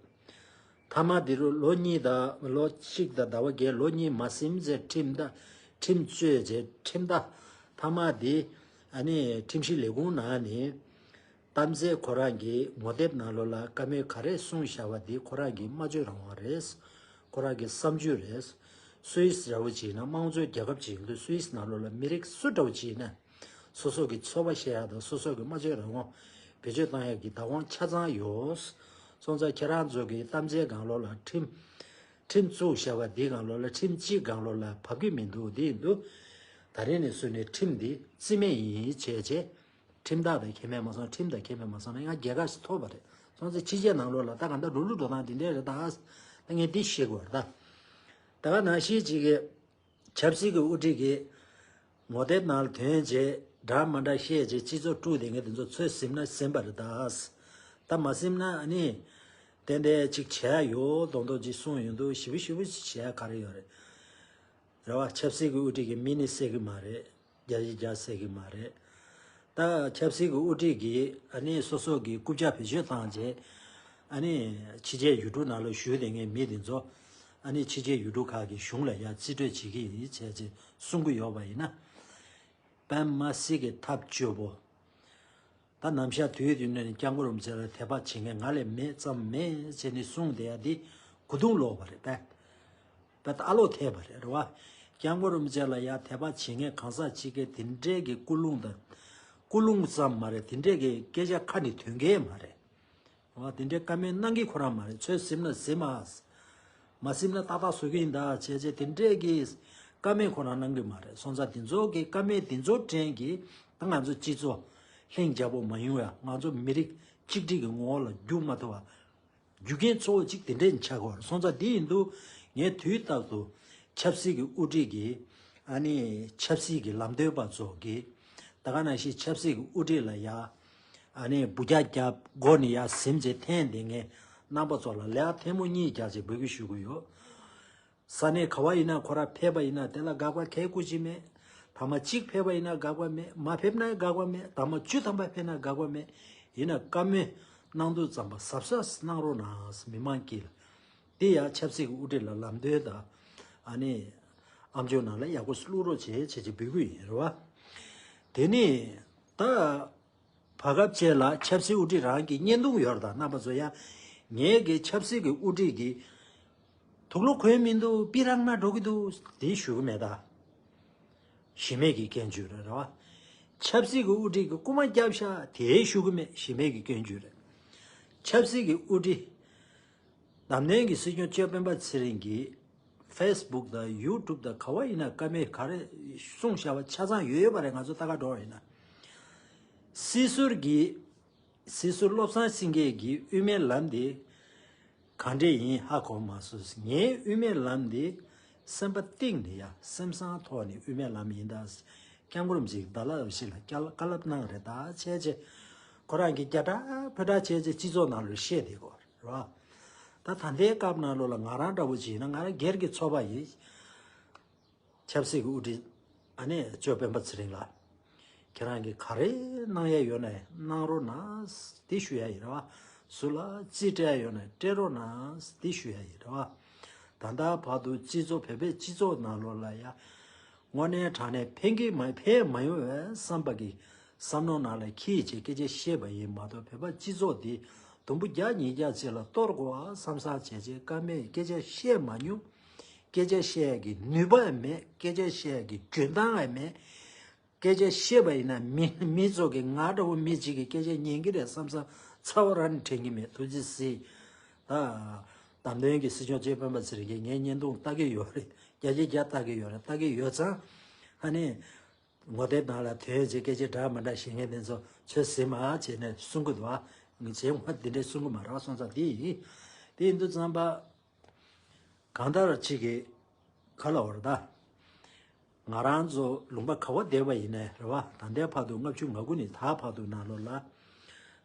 མཐའ་མ་དེ་རུ་ལོ་གཉིས་དང་ལོ་གཅིག་དང་ཟླ་བ་བརྒྱད་ལོ་གཉིས་མ་ཟིན་ཚེ་ཁྲིམས་ད་ཁྲིམས་རྩོད་རྗེས་ཁྲིམས་ད་མཐའ་མ་དེ་ཨ་ནི་ཁྲིམས་ཞིབ་ལས་ཁུངས་ནང་ནས། གཏམ་ཚེ་ཁོ་རང་གིས་ངོ་དེབ་ནང་ལོགས་ལ་བཀའ་མོལ་ག་རེ་གསུངས་བཞག་པ་འདི་ཁོ་རང་གི་སྨྲ་བརྗོད་རང་དབང་རེད། ཁོ་རང་གི་བསམ་ཚུལ་རེད། སུད་སི་འདྲ་བོ་ཅིག་ཡིན་ན་དམངས་གཙོའི་རྒྱལ་ཁབ་ཅིག་ཡིན་དུས་སུད་སི་ནང་ལོགས་ལ་མི་རིགས་སུ་འདྲ་བོ་ཅིག་ཡིན་ན། སོ་སོ་གི་ཚོར་བ་བཤད་ཡག་དང་སོ་སོ་གི་སྨྲ་བརྗོད་རང་དབང་བེད་སྤྱོད་བཏང་ཡག་གི་བདག་དབང་ཆ་ཚང་ཡོད། སོང་ཙང་ཁྱེད་རང་ཚོ་གི་གཏམ་ཚེ་སྒང་ལོགས་ལ་ཁྲིམས། ཁྲིམས་བཙུགས་བཞག་པ་འདི་སྒང་ལོགས་ལ་ཁྲིམས་གཅིག་སྒང་ལོགས་ལ་བབས་ཀྱི་མི་འདུག་འདི་ཡིན་དུས། ད་རེས་ནས་བཟུང་ནས་ཁྲིམས་འདི་རྩིས་མེད་ཡིན་བྱས་བྱས། ཁྲིམས་ཐག་དང་ཁྱད་མེད་མ་སོང་། ཁྲིམས་དང་ཁྱད་མེད་མ་སོང་ན་ཡང་རྒྱལ་ཁ་ཞིག་ཐོབ་པ་རེད། སོང་ཙང་ཕྱི་རྒྱལ་ནང་ལོགས་ལ་ད་གང་ལྟར་འགྲོ་ལུགས་འགྲོ་སྟངས་འདི་འདྲས་རེད་ད། ད་ངས་འདི་ཤེས་དགོས་རེད་ད། ད་ག་ནང་བཞིན་ཅིག་གི་ཆབ་སྲིད་ཀྱི་དབུ་ཁྲིད་ཀྱིས་ངོ་དེབ་ནང་ལ་ཐོན་རྗེས་འདྲ་མ་འདྲ་བཤད་རྗེས་སྤྱི་ཚོགས་དཀྲུགས་བསྡད་མཁན་དེ་ཚོ་ཚོད་ཟིན་ན་ཟིན་པ་རེད་ད། ད་མ་ཟིན་ན་ཨ་ནི་ཏན་ཏན་ཅིག་བྱས་ཡོད་མདོག་མདོག་ཅིག་གསུངས་ཡོང་དུས་ཞེ་པོ་ཞེ་པོ་ཅིག་བྱས་ག་རེ་ཡོད་རེད། རེད་བ། ཆབ་སྲིད་ཀྱི་དབུ་ཁྲིད་ཀྱིས་མི་ནི་བསད་ཀྱི་མ་རེད། རྒྱ་ཡིག་རྒྱ་བསད་ཀྱི་མ་རེད། ད་ཆབ་སྲིད་ཀྱི་དབུ་ཁྲིད་ཀྱིས་ཨ་ནི་སོ་སོ་གི་རྐུབ་བཀྱག་བེད་སྤྱོད་བཏང་རྗེས་ཨ་ནི་ཕྱི་རྒྱལ་ཡུལ་གྲུ་ནང་ལ་བཞུགས་བསྡད་མཁན་མི་དེ་ཚོ་ཨ་ནི་ཕྱི་རྒྱལ་ཡུལ་གྲུ་ཁག་གི་གཞུང་ལ་ཡང་རྩིས་སྤྲོད་བྱེད་ཀྱི་ཡིན་བྱས་རྗེས་གསུང་གི་ཡོད་པ་ཡིན་ན། དཔེ་མ་སྲིད་ཀྱི་ཐབས་སྐྱོ་པོ། ད་ནམ་ཞག་དུས་དུས་ནས་སྐྱབས་མགོན་རིན་པོ་ཆེ་ལ་དད་པ་བྱེད་མཁན་ང་ལས་མེད་ཙམ་མེད་ཅེས་ནས་གསུངས་བསྡད་ཡ་འདི་གོ་དུང་ལོག་པ་རེད་པས། པས་ད་ཨ་ལོག་ཐེབས་པ་རེད་རེད་བ། སྐྱབས་མགོན་རིན་པོ་ཆེ་ལ་ཡ་དད་པ་བྱེད་མཁན་གང་ཟག་ཅིག་གིས་དེ་འདྲའི་གི་ཀུན་སློང་དང་། ཀུན་སློང་ཙམ་མ་རེད། དེ་འདྲས་ཀྱི་སྐད་ཆ་ཁ་ནས་ཐོན་གི་མ་རེད། འོ་དེ་འདྲས་བཀའ་མོལ་གནང་གི་ཁོ་རང་མ་རེད། ཚོད་ཟིན་ན་ཟིན་མ། མ་ཟིན་ན་ཏག་ཏག་བཟོ་གི་ཡིན་ད་བྱས་བྱས་དེ་འདྲས་ཀྱི་བཀའ་མོལ་ཁོ་རང་གནང་གི་མ་རེད། སོང་ཙང་དེ་ཚོ་གི་བཀའ་མོལ་དེ་ཚོ་དྲན་གི་ད་ང་ཚོ་སྤྱི་ཚོགས་ལྷིང་འཇགས་པོ་མ་ཡོང་ཡ། ང་ཚོ་མི་རིགས་གཅིག་སྒྲིལ་གྱི་ངོ་བོ་ལ་འགྱུར་མ་ཐུབ་པ། རྒྱུ་རྐྱེན་གཙོ་བོ་གཅིག་དེ་འདྲས་ཆགས་ཀྱི་ཡོད་རེད། སོང་ཙང་དེ་ཡིན་དུས་ངས་དུས་རྟག་ཏུ་ཆབ་སྲིད་ཀྱི་དབུ་ཁྲིད་ཀྱི་ཨ་ནི་ཆབ་སྲིད་ཀྱི་ལམ་སྟོན་པ་ཚོ་གི་ད་ག་ནང་བཞིན་ཆབ་སྲིད་ཀྱི་དབུ་ཁྲིད་ལ་ཡ་ཨ་ནི་འབུ་རྒྱག་རྒྱབ་སྒོ་ནས་ཡ་ཟིན་བྱས་འཐེན་དེ་ངས་རྣམ་པ་ཚོ་ལ་ལས་ཐལ་མོ་གཉིས་རྒྱག་ཅེས་འབོད་སྐུལ་ཞུ་གི་ཡོད། ས་གནས་ག་བ་ཡིན་ན་ཁོ་རང་ཕེབས་པ་ཡིན་ན་དེ་ལ་དགག་པ་གལ་ཁུ་ཅི་མེད། ཐ་མ་གཅིག་ཕེབས་པ་ཡིན་ན་དགག་པ་མེད། མ་ཕེབས་ན་དགག་པ་མེད། ཐ་མ་བཅུ་ཐམ་པ་ཕེབས་ན་དགག་པ་མེད། ཡིན་ན་བཀའ་མོལ་གནང་དུས་ཙམ་པ་གཟབ་གཟབ་གནང་རོགས་གནང་། མི་མང་གིས་དེ་ཡང་ཆབ་སྲིད་ཀྱི་དབུ་ཁྲིད་ལ་ལམ་སྟོན་དང་ཨ་ནི་ཨམ་ཅོག་ནང་ལ་ཡག་པོ་བླུག་རོགས་བྱེད་བྱེད་ཅེས་འབོད་སྐུལ་ཡིན་རེད་བ། དེ་ནི་ད། བར་སྐབས་བཅས་ལ་ཆབ་སྲིད་དབུ་ཁྲིད་རང་གི་བརྙན་ཐུང་ཡོད་རེད་ད། རྣམ་པ་ཚོ་ཡ། ངེད་ཀྱི་ཆབ་སྲིད་ཀྱི་དབུ་ཁྲིད་ཀྱི་དུག་ལོག་གོན་མི་འདུག་པི་རང་ན་འགྲོ་གི་འདུག་དེ་ཞུ་གི་མེད་ད། གཞི་མེད་ཀྱི་སྐྱོན་བརྗོད་རེད་རེད་བ། ཆབ་སྲིད་ཀྱི་དབུ་ཁྲིད་ཀྱི་རྐུ་མ་བརྒྱབ་ཤག་དེ་ཞུ་གི་མེད། གཞི་མེད་ཀྱི་སྐྱོན་བརྗོད་རེད། ཆབ་སྲིད་ཀྱི་དབུ་ཁྲིད། བདམས་ཐོན་གྱི་སྲིད་སྐྱོང་གཅོད་དཔོན་པ་ཚེ་རིང་གིས་Facebook་དང་YouTube་དང་ག་བ་ཡིན་ན་བཀའ་མོལ་ག་རེ་གསུངས་བཞག་པ་ཆ་ཚང་ཡོད་ཡོད་པ་རེད། ང་ཚོ་ལྟ་ག་འགྲོ་བ་ཡིན་ན། སྲིད་ཟུར་གྱིས་སྲིད་ཟུར་བློ་བཟང་སེང་གེ་གིས་དབུ་མའི་ལམ་དེ་གང་འདྲས་ཡིན་ཧ་གོ་མ་སོང་། ངས་དབུ་མའི་ལམ་དེ་སེམས་པ་གཏིང་ནས་ཡ་སེམས་བཟང་ཐོག་ནས་དབུ་མའི་ལམ་ཡིན་ད། སྐྱབས་མགོན་རིན་པོ་ཆེས་ད་ལ་ཞིག་ལ་བཀའ་སློབ་གནང་རེད་ད་བྱས་བྱས་ཁོ་རང་གིས་རྒྱ་གྲགས་ཕོ་གྲགས་བྱས་བྱས་སྤྱི་ཚོགས་ནང་ལ་བཤད་བསྡད་ཀྱི་ཡོད་རེད་བ། ད་ད་ལྟའི་སྐབས་ནང་ལོགས་ལ་ང་རང་འདྲ་བོ་ཅིག་ཡིན་ན་ང་རང་སྒེར་གྱི་ཚོགས་པ་ཡིན། ཆབ་སྲིད་ཀྱི་དབུ་ཁྲིད་ཨ་ནེ་གཙོས་སྤེན་པ་ཚེ་རིང་ལགས། ཁྱེད་རང་གིས་ག་རེ་གནང་ཡ་ཡོད་ན་གནང་རོགས་གནང་དེ་ཞུ་ཡ་ཡིན་རེད་བ། སུ་ལ་རྩིས་སྤྲད་ཡ་ཡོད་ན་སྤྲད་རོགས་གནང་དེ་ཞུ་ཡ་ཡིན་རེད་བ། ད་ལྟ་བར་དུ་སྤྱི་ཚོགས་བོད་པའི་སྤྱི་ཚོགས་ནང་ལོགས་ལ་ཡ། དངོས་གནས་དྲང་གནས་ཕན་གྱི་མ་ཕན་མ་ཡོང་བའི་བསམ་པ་གི་བསམ་བློ་ནང་ལ་འཁྱེར་བྱས་སྐད་ཆ་བཤད་པ་ཡིན་མ་གཏོགས་བོད་པ་སྤྱི་ཚོགས་འདི་དུམ་བུ་བརྒྱ་ཉིས་བརྒྱ་ཅིག་ལ་གཏོར་དགོས་པ་བསམ་བསམ་བྱས་བྱས་ཀ་མེད་སྐད་ཆ་བཤད་མ་མྱོང་། སྐད་ཆ་བཤད་ཀྱི་ནུས་པ་མེད། སྐད་ཆ་བཤད་ཀྱི་འཇོན་ཐང་ཡང་མེད། སྐད་ཆ་བཤད་པ་ཡིན་ན་མི་མི་ཚོ་གི་ང་འདྲ་བོ་མི་གཅིག་གི་སྐད་ཆ་ཉན་གྱི་རེད་བསམ་བསམ་ཚ་བ་རང་ནས་དྲན་གྱི་མེད། ཐུགས་རྗེ་གཟིགས། ད་བདམས་ཐོན་གྱི་སྲིད་སྐྱོང་གཅོད་དཔོན་པ་ཚེ་རིང་གིས་ངའི་བརྙན་ཐུང་ལྟ་གི་ཡོད་རེད། བརྒྱ་ཆ་བརྒྱ་ལྟ་གི་ཡོད་རེད། ལྟ་གི་ཡོད་ཙང་ཨ་ནི་ངོ་དེབ་ནང་ལ་ཐོན་རྗེས་སྐད་ཆ་འདྲ་མི་འདྲ་བཤད་མཁན་དེ་ཚོ་ཚོད་ཟིན་མ་བྱས་ནས་གསུང་གི་འདུག་ཨ། ངས་ངོ་འདི་འདྲས་གསུང་གི་མ་རེད་བ། སོང་ཙང་དེ་ཡིན། དེ་ཡིན་དུས་ཙམ་པ། གང་ལྟར་ཅིག་གི་ག་ལ་བར་ད། ང་རང་ཚོ་ལུང་པ་ག་བ་བསྡད་པ་ཡིན་ནའི་རེད་བ། ད་ལྟའི་བར་དུ་ལྔ་བཅུ་ང་དགུ་ནས་ད་བར་དུ་ནང་ལོགས་ལ།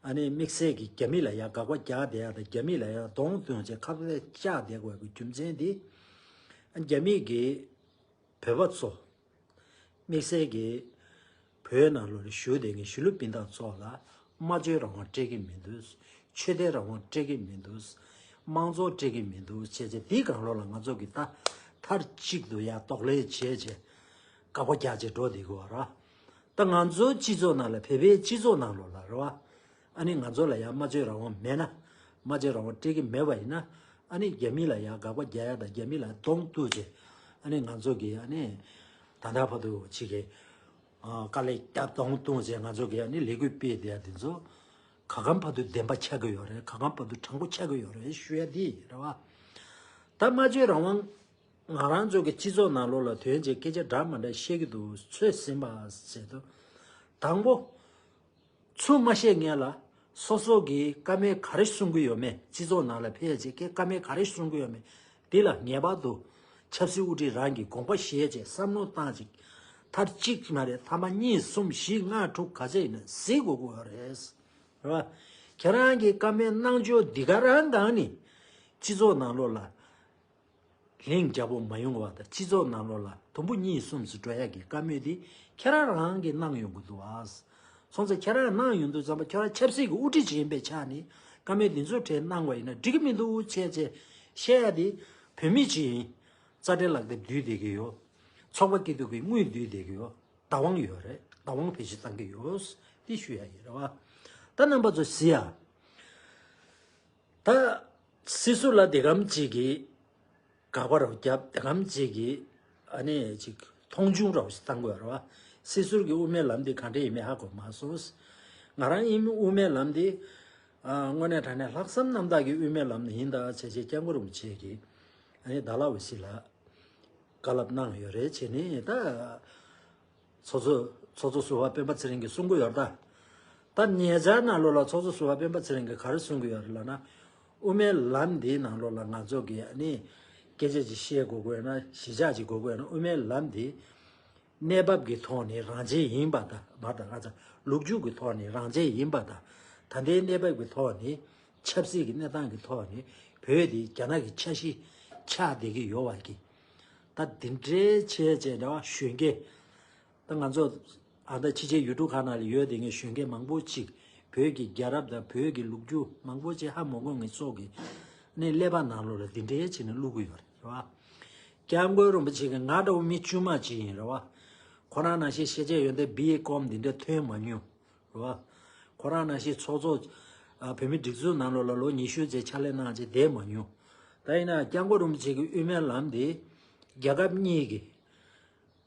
ཨ་ནི་དམིགས་བསལ་གྱི་རྒྱ་མི་ལ་ཡ་དགག་པ་རྒྱག་བསྡད་ཡ་དང་རྒྱ་མི་ལ་ཡ་གདོང་བསྟན་བྱས་ཁ་གཏད་བཅག་བསྡད་དགོས་ཀྱི་རྒྱུ་མཚན་དེ། ཨ་རྒྱ་མི་གིས་བོད་པ་ཚོ། དམིགས་བསལ་གྱིས་བོད་ནང་ལོགས་ལ་བཞུགས་བསྡད་མཁན་གཞིས་ལུས་སྤུན་ཟླ་ཚོ་ལ་སྨྲ་བརྗོད་རང་དབང་སྤྲད་ཀྱི་མི་འདུག་ཆོས་དད་རང་དབང་སྤྲད་ཀྱི་མི་འདུག་དམངས་གཙོ་སྤྲད་ཀྱི་མི་འདུག་བྱས་བྱས་དེའི་སྒང་ལོགས་ལ་ང་ཚོ་གིས་ད་མཐའ་གཅིག་ཏུ་ཡ་གཏོར་རྒོལ་བྱས་བྱས་དགག་པ་རྒྱག་བྱས་འགྲོ་བསྡད་ཀྱི་ཡོད་རེད། ད་ང་ཚོའི་སྤྱི་ཚོགས་ནང་ལ་བོད་པའི་སྤྱི་ཚོགས་ནང་ལོགས་ལ་རེད་བ། ཨ་ནི་ང་ཚོ་ལ་ཡང་སྨྲ་བརྗོད་རང་དབང་མེད་ན། སྨྲ་བརྗོད་རང་དབང་སྤྲད་ཀྱི་མེད་པ་ཡིན་ན། ཨ་ནི་རྒྱ་མི་ལ་ཡང་དགག་པ་རྒྱག་ཡ་དང་རྒྱ་མི་ལ་གདོང་གཏུག་བྱས། ཨ་ནི་ང་ཚོ་གིས་ཨ་ནི་ད་ལྟ་བར་དུ་ཅིག་གི་ཨ་དཀའ་ལས་བརྒྱབ་གདོང་གཏུག་བྱས་ང་ཚོ་གིས་ཨ་ནི་ལས་འགུལ་སྤེལ་བསྡད་ཡ་དེ་ཚོ་ག་གམ་བར་དུ་བདེན་པ་ཆགས་ཀྱི་ཡོད་རེད། ག་གམ་བར་དུ་དྲང་པོ་ཆགས་ཀྱི་ཡོད་རེད་ཞུ་ཡ་དེ་རེད་བ། ད་སྨྲ་བརྗོད་རང་དབང་ང་རང་ཚོ་གི་སྤྱི་ཚོགས་ནང་ལོགས་ལ་ཐོན་བྱས་སྐད་ཆ་འདྲ་མི་འདྲ་བཤད་ཀྱི་འདུག་ཚོད་ཟིན་པ་ཟེར་དུས། དང་པོ། ཚུར་མ་བཤད་སྔོན་ལ་སོ་སོ་གིས་བཀའ་མོལ་ག་རེ་གསུང་གི་ཡོད་མེད། སྤྱི་ཚོགས་ནང་ལ་ཕེབས་བྱས་ཀྱི་བཀའ་མོལ་ག་རེ་གསུང་གི་ཡོད་མེད། དེ་ལ་ངེས་པར་དུ་ཆབ་སྲིད་དབུ་ཁྲིད་རང་གིས་དགོངས་པ་བཞེས་བྱས་བསམ་བློ་བཏང་ཅིག་མཐར་གཅིག་མ་རེད། ཐ་མ་གཉིས་གསུམ་བཞི་ལྔ་དྲུག་ག་ཚད་ཡིན་ན་གཟིགས་དགོས་ཀྱི་ཡོད་རེད། རེད་བ། ཁྱེད་རང་གིས་བཀའ་མོལ་གནང་ཕྱོགས་འདི་ག་རང་སྒང་ནས་སྤྱི་ཚོགས་ནང་ལོགས་ལ་ལྷིང་འཇགས་པོ་མ་ཡོང་བ་དང་སྤྱི་ཚོགས་ནང་ལོགས་ལ་དུམ་བུ་གཉིས་གསུམ་ཙམ་འགྲོ་ཡག་གི་བཀའ་མོལ་འདི་ཁྱེད་རང་རང་གིས་གནང་ཡོང་གི་འདུག་ཨ། སོང་ཙང་ཁྱེད་རང་གནང་ཡོང་དུས་ཙམ་པ་ཁྱེད་རང་ཆབ་སྲིད་ཀྱི་དབུ་ཁྲིད་ཅིག་ཡིན་པའི་ཆ་ནས་བཀའ་མོལ་འདི་ཚོ་གྲས་གནང་བ་ཡིན་ན་འགྲིག་གི་མི་འདུག་བྱས་བྱས་བཤད་ཡ་དེ་བོད་མི་ཅིག་ཡིན། རྩ་ཁྲིམས་ལག་དེབ་བསྡུས་བསྡད་ཀྱི་ཡོད། ཚོགས་པ་སྐྱིད་སྡུག་གི་དངུལ་བསྡུས་བསྡད་ཀྱི་ཡོད། བདག་དབང་ཡོད་རེད། བདག་དབང་བེད་སྤྱོད་བཏང་གི་ཡོད། དེ་ཞུ་ཡ་ཡིན་རེད་བ། ད་རྣམ་པ་ཚོ་གཟིགས་ཡ། ད། སྲིད་ཟུར་ལ་དེ་གམ་གཅིག་གིས་དགག་པ་རོགས་བརྒྱབ། དེ་གམ་གཅིག་གིས་ཨ་ནི་ཅིག་མཐོང་ཆུང་རོགས་ཞིག་བཏང་དགོས་རེད་བ། སྲིད་ཟུར་གྱི་དབུ་མའི་ལམ་འདི་ག་འདྲ་ཡིན་མིན་ཧ་གོ་མ་སོང་། ང་རང་ཡིན་དབུ་མའི་ལམ་འདི་ཨ་དངོས་གནས་དྲང་གནས་ལྷག་བསམ་རྣམ་དག་གི་དབུ་མའི་ལམ་ཡིན་ད་བྱས་རྗེས་སྐྱབས་མགོན་རིན་པོ་ཆེ་གིས་ཨ་ནི་ཌལ་ཧོ་སི་ལ་བཀའ་སློབ་གནང་ཡོད་རེད་བྱས་ནས་ད། ཚོགས་གཙོ་ཚོགས་གཙོ་ཟུར་པ་སྤེན་པ་ཚེ་རིང་གིས་གསུང་གི་ཡོད་རེད་ད། ད་ཉེ་ཆར་ནང་ལོགས་ལ་ཚོགས་གཙོ་ཟུར་པ་སྤེན་པ་ཚེ་རིང་གིས་ག་རེ་གསུང་གི་ཡོད་རེད་ལབ་ན། དབུ་མའི་ལམ་འདིའི་ནང་ལོགས་ལ་ང་ཚོ་གིས་ཨ་ནི་སྐད་ཆ་ཅིག་བཤད་དགོས་དགོས་ན་གཞིས་ཆགས་ཅིག་དགོས་དགོས་ན་དབུ་མའི་ལམ་འདི་གནས་བབ་ཀྱི་ཐོག་ནས་རང་བཙན་ཡིན་པ་དང་མ་དང་ང་ཚོ་ལོ་རྒྱུས་ཀྱི་ཐོག་ནས་རང་བཙན་ཡིན་པ་དང་ད་ལྟའི་གནས་བབ་ཀྱི་ཐོག་ནས་ཆབ་སྲིད་ཀྱི་གནས་སྟངས་ཀྱི་ཐོག་ནས་བོད་འདི་རྒྱ་ནག་གི་ཆ་ཤས་ཆགས་བསྡད་ཀྱི་ཡོད་པ་གི་ད་འདི་འདྲའི་བྱས་བྱས་འདྲ་བ་གཞོན་སྐྱེས། ད་ང་ཚོ་ཨ་ད་ཕྱི་རྒྱལ་ཡུལ་གྲུ་ཁག་ནང་ལ་ཡོད་དེ་ངས་གཞོན་སྐྱེས་མང་པོ་ཅིག་བོད་ཀྱི་རྒྱལ་རབས་དང་བོད་ཀྱི་ལོ་རྒྱུས་མང་པོ་ཅིག་ཧ་མ་གོ་མཁན་ཚོ་གི་ནས་ཀླད་པ་ནང་ལོགས་ལ་འདི་འདྲའི་བྱས་ནས་བླུག་གི་ཡོད་རེད་བ། སྐྱབས་མགོན་རིན་པོ་ཆེ་གི་ང་འདྲ་བོ་མི་དཀྱུས་མ་ཅིག་ཡིན་རེད་བ། ཁོ་རང་ནང་བཞིན་ཤེས་བྱ་ཡོན་ཏན་བི་ཨེ་ཀོམ་འདི་འདྲ་ཐོན་མ་མྱོང་རེད་བ། ཁོ་རང་ནང་བཞིན་ཚོགས་གཙོ་ཨ་བོད་མི་སྒྲིག་འཛུགས་ནང་ལོགས་ལ་ལོ་ཉི་ཤུ་ཙམ་ཕྱག་ལས་གནང་བྱས་བསྡད་མ་མྱོང་། ད་ཡིན་ན་སྐྱབས་མགོན་རིན་པོ་ཆེ་གི་དབུ་མའི་ལམ་འདི་རྒྱལ་ཁབ་གཉིས་ཀྱི་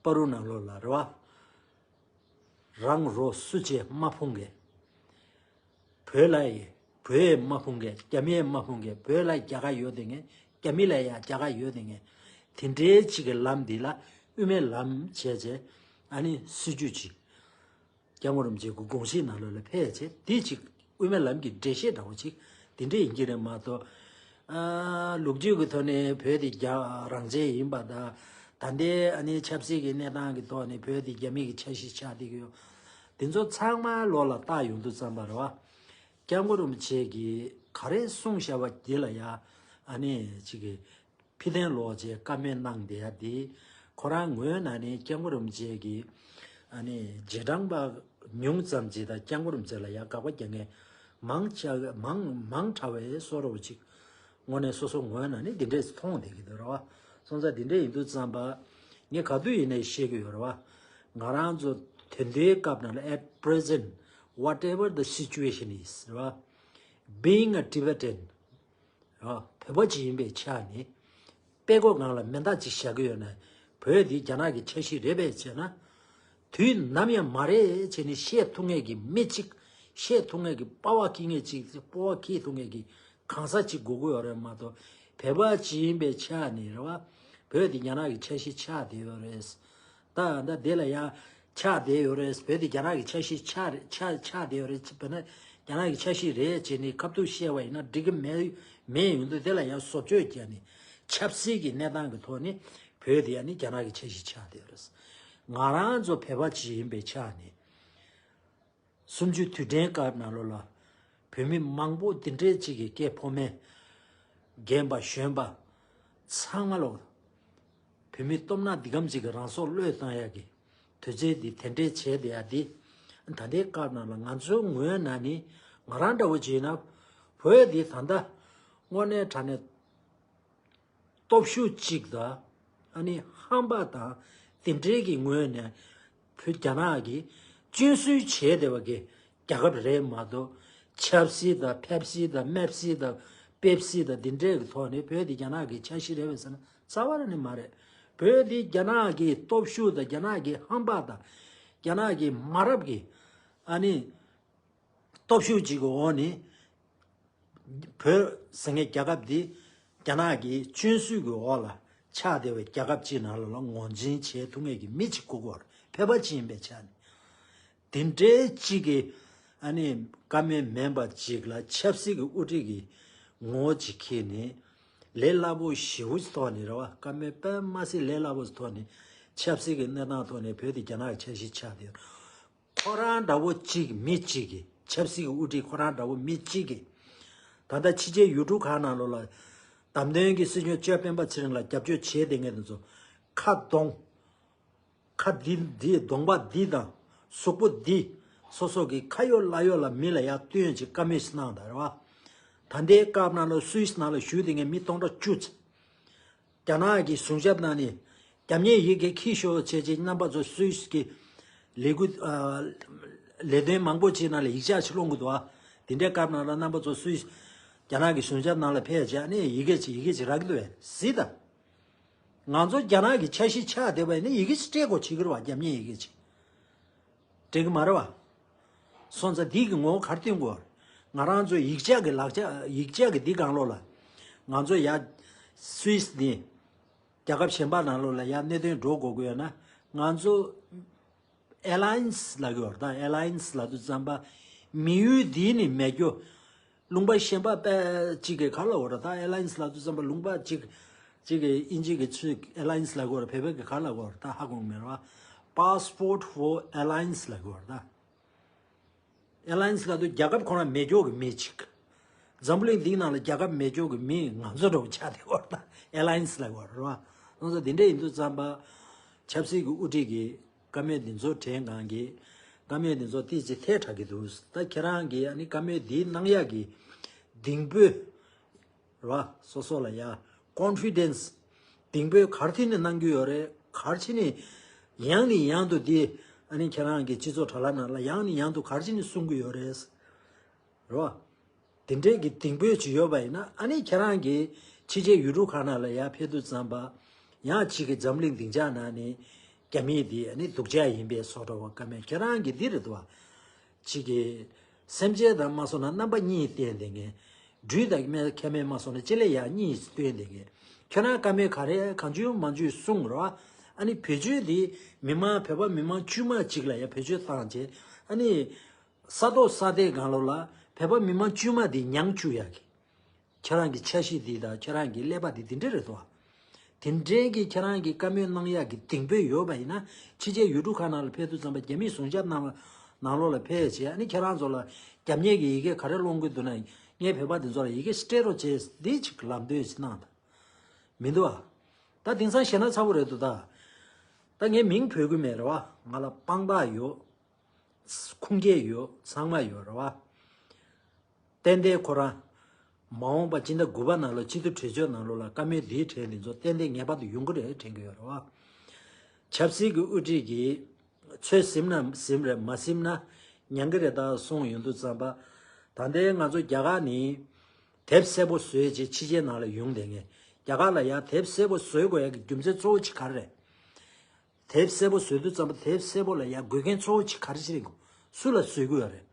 བར་དུ་ནང་ལོགས་ལ་རེད་བ། རང་རོ་སུ་བྱས་མ་ཕུང་མཁན། བོད་ལ་ཡི་བོད་ཡས་མ་ཕུང་མཁན་རྒྱ་མི་ཡས་མ་ཕུང་མཁན་བོད་ལ་རྒྱལ་ཁ་ཡོད་དེ་ངས་རྒྱ་མི་ལ་ཡ་རྒྱལ་ཁ་ཡོད་དེ་ངས་དེ་འདྲའི་ཅིག་གི་ལམ་འདི་ལ་དབུ་མའི་ལམ་བྱས་བྱས་ཨ་ནི་སྲིད་ཇུས་ཅིག་སྐྱབས་མགོན་རིན་པོ་ཆེ་གི་དགོངས་གཞི་ནང་ལོགས་ལ་ཕེབས་བྱས་དེ་ཅིག་དབུ་མའི་ལམ་གྱི་འགྲེལ་བཤད་འདྲ་བོ་ཅིག་དེ་འདྲས་ཡིན་གྱི་རེད་མ་གཏོགས། ཨ་ལོ་རྒྱུས་ཀྱི་ཐོག་ནས་བོད་དེ་རྒྱ་རང་བཙན་ཡིན་པ་དང་ད་ལྟའི་ཨ་ནི་ཆབ་སྲིད་ཀྱི་གནས་སྟངས་ཀྱི་ཐོག་ནས་བོད་དེ་རྒྱ་མི་གི་ཆ་ཤས་ཆགས་བསྡད་ཀྱི་ཡོད། དེ་ཚོ་ཚང་མ་ལོག་ལ་བལྟ་ཡོང་དུས་ཙམ་པ་རེད་བ། སྐྱབས་མགོན་རིན་པོ་ཆེ་གིས་ག་རེ་གསུངས་བཞག་པ་དེ་ལ་ཡ་ཨ་ནི་ཅིག་གི་ཕྱིར་འཐེན་ལོག་བྱས་བཀའ་མོལ་གནང་བསྡད་ཡ་དེ་ཁོ་རང་ངོས་ནས་ནི་སྐྱབས་མགོན་རིན་པོ་ཆེ་གིས་ཨ་ནི་རྗེས་འབྲང་པ་ཉུང་ཙམ་ཅིག་དང་སྐྱབས་མགོན་རིན་པོ་ཆེ་ལ་ཡ་དགག་པ་རྒྱག་མཁན་མང་ཆ་མང་མང་དྲགས་པའི་བཟོ་འདྲ་བོ་ཅིག་དངོས་གནས་སོ་སོ་ངོས་ནས་ནི་འདི་འདྲས་མཐོང་བསྡད་ཀྱི་འདུག་རེད་བ། སོང་ཙང་འདི་འདྲས་ཡིན་དུས་ཙམ་པ་ངས་ག་དུས་ཡིན་ནའི་བཤད་ཀྱི་ཡོད་རེད་བ། ང་རང་ཚོ་དེ་འདྲའི་སྐབས་ནང་ལ་at present whatever the situation is རེད་བ། Being a Tibetan བོད་པ་ཅིག་ཡིན་པའི་ཆ་ནས་དཔྲལ་མགོ་སྒང་ལ་མེ་མདའ་ཅིག་བཞག་གི་ཡོད་ན་བོད་འདི་རྒྱ་ནག་གི་ཆ་ཤས་རེད་པས་བྱས་ན། དུས་ནམ་ཡང་མ་རེད་བྱས་ནས་བཤད་ཐུབ་མཁན་གྱི་མི་གཅིག་བཤད་ཐུབ་མཁན་གྱི་པ་ཝ་འཁྱེར་མཁན་གཅིག་པ་ཝ་འཁྱེར་ཐུབ་མཁན་གྱི་གང་ཟག་གཅིག་དགོས་ཀྱི་ཡོད་རེད་མ་གཏོགས་བོད་པ་ཅིག་ཡིན་པའི་ཆ་ནས་རེད་བ། བོད་འདི་རྒྱ་ནག་གི་ཆ་ཤས་ཆགས་བསྡད་ཡོད་རེད། ད་ད་དེ་ལ་ཡང་ཆགས་བསྡད་ཡོད་རེད། བོད་དེ་རྒྱ་ནག་གི་ཆ་ཤས་ཆགས་རེད་ཆགས་ཆགས་བསྡད་ཡོད་རེད། བྱས་ན་རྒྱ་ནག་གི་ཆ་ཤས་རེད་བྱས་ནས་ཁ་ཐུག་བཤད་པ་ཡིན་ན་འགྲིག་གི་མེད་མེད་ཡོང་དུས་དེ་ལ་ཡང་བཟོ་བཅོས་བརྒྱབ་ནས་ཆབ་སྲིད་ཀྱི་གནས་སྟངས་ཀྱི་ཐོག་ནས་བོད་དེ་ཡང་ནི་རྒྱ་ནག་གི་ཆ་ཤས་ཆགས་བསྡད་ཡོད་རེད། ང་རང་ཚོ་བོད་པ་ཅིག་ཡིན་པའི་ཆ་ནས། གསུམ་བཅུའི་དུས་དྲན་སྐབས་ནང་ལོགས་ལ་བོད་མི་མང་པོ་འདི་འདྲའི་ཅིག་གི་སྐྱེས་ཕོ་མེད་རྒན་པ་གཞོན་པ་ཚང་མ་ལོག་བོད་མི་སྟོབས་ན་འདི་གམ་ཅིག་གི་རང་སྲོག་བློས་བཏང་ཡག་གི་དུས་ཚོད་འདི་དེ་འདྲའི་བྱས་བསྡད་ཡག་འདི་ད་ལྟའི་སྐབས་ནང་ལ་ང་ཚོའི་ངོས་ནས་ནི་ང་རང་འདྲ་བོ་བྱས་ན་བོད་འདི་ད་ལྟ་དངོས་གནས་དྲང་གནས། སྟོབས་ཤུགས་གཅིག་དང་ཨ་ནི་ཧམ་པ་དང་དེ་འདྲའི་གི་ངོས་ནས་བོད་རྒྱ་ནག་གི་སྐྱོན་བརྗོད་བྱས་བསྡད་པ་གི་རྒྱལ་ཁབ་རེད་མ་གཏོགས་ཆབ་སྲིད་དང་ཕེབས་སྲིད་དང་མེབ་སྲིད་དང་པེབ་སྲིད་དང་དེ་འདྲའི་གི་ཐོག་ནས་བོད་དེ་རྒྱ་ནག་གི་ཆ་ཤས་རེད་པས་ཟེར་ན་རྩ་བ་རང་ནས་མ་རེད། བོད་དེ་རྒྱ་ནག་གི་སྟོབས་ཤུགས་དང་རྒྱ་ནག་གི་ཧམ་པ་དང་རྒྱ་ནག་གི་མ་རབས་ཀྱི་ཨ་ནི། སྟོབས་ཤུགས་གཅིག་གི་འོག་ནས་བོད་ཟེར་མཁན་རྒྱལ་ཁབ་འདི་རྒྱ་ནག་གི་སྐྱོན་བརྗོད་ཀྱི་འོག་ལ་ཆགས་བསྡད་པའི་རྒྱལ་ཁབ་ཅིག་ནང་ལ་ངོས་འཛིན་བྱེད་ཐུབ་མཁན་གྱི་མི་གཅིག་དགོས་ཀྱི་ཡོད་རེད། བོད་པ་ཅིག་ཡིན་པའི་ཆ་ནས་དེ་འདྲའི་གཅིག་གི་ཨ་ནི་བཀའ་མོལ་མིན་པ་ཅིག་ལ་ཆབ་སྲིད་ཀྱི་དབུ་ཁྲིད་ཀྱི་ངོ་བོ་ཅིག་འཁྱེར་ནས་ལས་སླ་པོ་ཞེ་པོ་ཅིག་ཐོག་ནས་རེད་བ། བཀའ་མོལ་དཔེ་མ་སྲིད་ལས་སླ་པོ་ཅིག་ཐོག་ནས་ཆབ་སྲིད་ཀྱི་གནས་སྟངས་ཐོག་ནས་བོད་དེ་རྒྱ་ནག་གི་ཆ་ཤས་ཆགས་བསྡད་ཡོད་རེད། ཁོ་རང་འདྲ་བོ་གཅིག་མི་གཅིག་གིས་ཆབ་སྲིད་ཀྱི་དབུ་ཁྲིད་ཁོ་རང་འདྲ་བོ་མི་གཅིག་གིས་ད་ལྟ་ཕྱི་རྒྱལ་ཡུལ་གྲུ་ཁག་ནང་ལོགས་ལ་བདམས་ཐོན་གྱི་སྲིད་སྐྱོང་ལྕམ་སྤེན་པ་ཚེ་རིང་ལ་རྒྱབ་སྐྱོར་བྱས་བསྡད་མཁན་དེ་ཚོ་ཁ་གདོང་ཁ་འདི་འདི་གདོང་པ་འདི་དང་གཟུགས་པོ་འདི་སོ་སོ་གི་ཁ་ཡོད་ལག་ཡོད་ལ་མི་ལ་ཡར་སྟོན་ཅིག་བཀའ་མོལ་ཞིག་གནང་དང་རེད་བ། ད་ལྟའི་སྐབས་ནང་ལ་སུད་སི་ནང་ལ་བཞུགས་བསྡད་མཁན་མི་སྟོང་ཕྲག་བཅུ་ཙམ། རྒྱ་ནག་གི་གཞུང་ཞབས་ནང་ནས་རྒྱ་མིའི་ཡི་གེ་ཁྱི་ཤོག་བྱས་རྗེས་རྣམ་པ་ཚོ་སུད་སི་གི་ལས་འགུལ་ཨ་ལས་དོན་མང་པོ་ཅིག་ནང་ལ་ཡིག་ཆ་ཅིག་སློང་གི་འདུག་ཨ། དེ་འདྲའི་སྐབས་ནང་ལ་རྣམ་པ་ཚོ་སུད་སི་རྒྱ་ནག་གི་གཞུང་ཞབས་ནང་ལ་ཕེབས་རྗེས་ཨ་ནི་ཡི་གེ་ཅིག་ཡི་གེ་ཅིག་རག་གི་འདུག་བས་གཟིགས་དང་། ང་ཚོ་རྒྱ་ནག་གི་ཆ་ཤས་ཆགས་བསྡད་པ་ཡིན་ན་ཡི་གེ་ཅིག་སྤྲད་དགོས་བྱེད་ཀྱི་རེད་བ། རྒྱ་མིའི་ཡི་གེ་ཅིག་འགྲིག་གི་མ་རེད་བ། སོང་ཙང་འདི་གི་ངོ་བོ་ག་རེ་སྟོན་དགོས། ང་རང་ཚོ་ཡིག་ཆ་གི་ལག་ཆ་ཡིག་ཆ་གི་འདི་སྒང་ལོགས་ལ། ང་ཚོ་ཡ་སུད་སི་ནི་རྒྱལ་ཁབ་གཞན་པ་ནང་ལོགས་ལ་ཡ་གནད་དོན་འགྲོ་དགོས་ཀྱི་ཡོད་ན། ང་ཚོ་ཨེ་ལ་ཡན་སི་ལབ་ཀྱི་ཡོད་རེད་ད། ཨེ་ལ་ཡན་སི་ལབ་དུས་ཙམ་པ་མི་ཡུལ་འདི་ནི་མེད་རྒྱུ། ལུང་པ་གཞན་པ་པ་གཅིག་གི་ག་རེ་ལབ་དགོས་རེད་ད། ཨེ་ལ་ཡན་སི་ལབ་དུས་ཙམ་པ་ལུང་པ་གཅིག་གཅིག་གི་དབྱིན་ཇི་གི་ཚིག་ཨེ་ལ་ཡན་སི་ལབ་དགོས་རེད། བོད་པའི་གི་ག་རེ་ལབ་དགོས་རེད་ད། ཧ་གོ་མེད་རེད་བ། Passport for Alliance ལབ་དགོས་རེད་ད། ཨེ་ལ་ཡན་སི་ལབ་དུས་རྒྱལ་ཁབ་ཁོ་རང་མེད་རྒྱུ་གི་མི་གཅིག་འཛམ་བུ་གླིང་འདིའི་ནང་ལ་རྒྱལ་ཁབ་མེད་རྒྱུ་གི་མི་ང་ཚོ་འདྲ་བོ་ཆགས་བསྡད་ཡོད་རེད་ད། ཨེ་ལ་ཡན་སི་ལབ་དགོས་རེད་བ། སོང་ཙང་འདི་འདྲ་ཡིན་དུས་ཙམ་པ་ཆབ་སྲིད་ཀྱི་དབུ་ཁྲིད་ཀྱི་བཀའ་མོལ་འདི་ཚོ་དྲན་གང་གི། བཀའ་མོལ་འདི་ཚོ་ཏོག་ཙམ་ཐལ་དྲགས་ཀྱི་འདུག་ད་ཁྱེད་རང་གིས་ཨ་ནི་བཀའ་མོལ་འདིའི་གནང་ཡག་གི་གདེང་སྤོས་རེད་བ། སོ་སོ་ལ་ཡ་ཀོན་ཕི་ཌེན་སི་གདེང་སྤོས་ག་རེ་བྱས་ནས་གནང་གི་ཡོད་རེད། ག་རེ་བྱས་ནས་ཡང་ནས་ཡང་དུ་འདི་ཨ་ནི་ཁྱེད་རང་གི་སྤྱི་ཚོགས་དྲ་ལམ་ནང་ལ་ཡང་ནས་ཡང་དུ་ག་རེ་བྱས་ནས་གསུང་གི་ཡོད་རེད། རེད་བ། དེ་འདྲའི་གི་གདེང་སྤོས་ཅིག་ཡོད་པ་ཡིན་ན། ཨ་ནི་ཁྱེད་རང་གིས་ཕྱི་རྒྱལ་ཡུལ་གྲུ་ཁག་ནང་ལ་ཡར་ཕེབས་དུས་ཙམ་པ། ཡང་གཅིག་གི་འཛམ་གླིང་སྡིངས་ཆ་ནང་ནས་རྒྱ་མིའི་དེ་ཨ་ནི་སྡུག་ཅག་ཡིན་པའི་བཟོ་འདྲ་བ་བཀའ་མོལ་ཁྱེད་རང་གིས་འདི་རེད་འདུག་བ། གཅིག་གི་སེམས་ཅན་དང་མ་སོང་ན་རྣམ་པ་གཉིས་བསྟན་བསྡད་མཁན། སྦྲུལ་དང་སྨན་ཁྱད་མེད་མ་སོང་ན་ལྕེ་ལེ་ཡག་གཉིས་བསྟན་བསྡད་མཁན། ཁྱོད་རང་བཀའ་མོལ་ག་རེ་གང་བྱུང་མང་བྱུང་གསུངས་རོགས། ཨ་ནི་བེད་སྤྱོད་དེ་མི་མང་བོད་པ་མི་མང་དཀྱུས་མ་གཅིག་ལ་ཡ་བེད་སྤྱོད་བཏང་བྱས། ཨ་ནི། ས་ཐོག་ས་དེའི་སྒང་ལོགས་ལ་བོད་པ་མི་མང་དཀྱུས་མ་དེ་མྱངས་བཅུག་ཡག་གི། ཁྱེད་རང་གི་འཆར་གཞི་འདི་དང་ཁྱེད་རང་གི་ཀླད་པ་འདི་འདི་འདྲ་རེད་དོ། དེ་འདྲའི་གི་ཁྱེད་རང་གི་བཀའ་མོལ་གནང་ཡག་གི་གདེང་སྤོས་ཡོད་པ་ཡིན་ན། ཕྱི་རྒྱལ་ཡུལ་གྲུ་ཁག་ནང་ལ་ཕེབས་དུས་ཙམ་པ་རྒྱ་མིས་ཟུང་འཇབ་གནང་བ་ནང་ལོགས་ལ་ཕེབས་བྱས། ཨ་ནི་ཁྱེད་རང་ཚོ་ལ་རྒྱབ་གཉེར་གྱི་ཡི་གེ་ག་རེ་སློང་གི་འདུག་ན། ངས་བོད་པ་འདི་ཚོ་ལ་ཡི་གེ་སྤྲད་རོགས་བྱས་འདི་ཅིག་ལམ་སྟོན་ཞིག་གནང་དང་། མི་འདུག་ཨ། ད་དེང་སང་ཞེད་སྣང་ཚ་པོ་རེད་འདུག་ད། ད་ངས་མིང་འབོད་གི་མེད་རེད་བ། ང་ལ་དཔང་རྟགས་ཡོད། ཁུངས་སྐྱེལ་ཡོད། ཚང་མ་ཡོད་རེད་བ། ཏན་ཏན་ཁོ་རང་མ་འོངས་པ་སྤྱི་ཟླ་དགུ་པ་ནང་ལོགས་སྤྱི་འཐུས་གྲོས་ཆོད་ནང་ལོགས་ལ་བཀའ་མོལ་འདིའི་གྲས་འདི་ཚོ་ཏན་ཏན་ངེས་པར་དུ་ཡོང་གི་རེད་དྲན་གི་ཡོད་རེད་བ། ཆབ་སྲིད་ཀྱི་དབུ་ཁྲིད་ཀྱིས་ཚོད་ཟིན་ན་ཟིན་རེད། མ་ཟིན་ན་མྱང་གི་རེད་ད་གསུངས་ཡོང་དུས་ཙམ་པ། ད་ལྟའི་ང་ཚོ་རྒྱ་གར་ནི་དེབ་གསལ་པོ་བཟོས་རྗེས་ཕྱི་རྒྱལ་ནང་ལ་ཡོང་བསྡད་མཁན། རྒྱ་གར་ལ་ཡང་དེབ་གསལ་པོ་བཟོ་དགོས་ཡག་གི་རྒྱུ་མཚན་གཙོ་བོ་གཅིག་ག་རེ་རེད། དེབ་གསལ་པོ་བཟོ་དུས་ཙམ་པ་དེབ་གསལ་པོ་ལ་ཡང་དགོས་མཁན་གཙོ་བོ་གཅིག་ག་རེ་ཞིག་རེད་གོ། སུ་ལ་བཟོ་དགོས་ཡོད་རེད།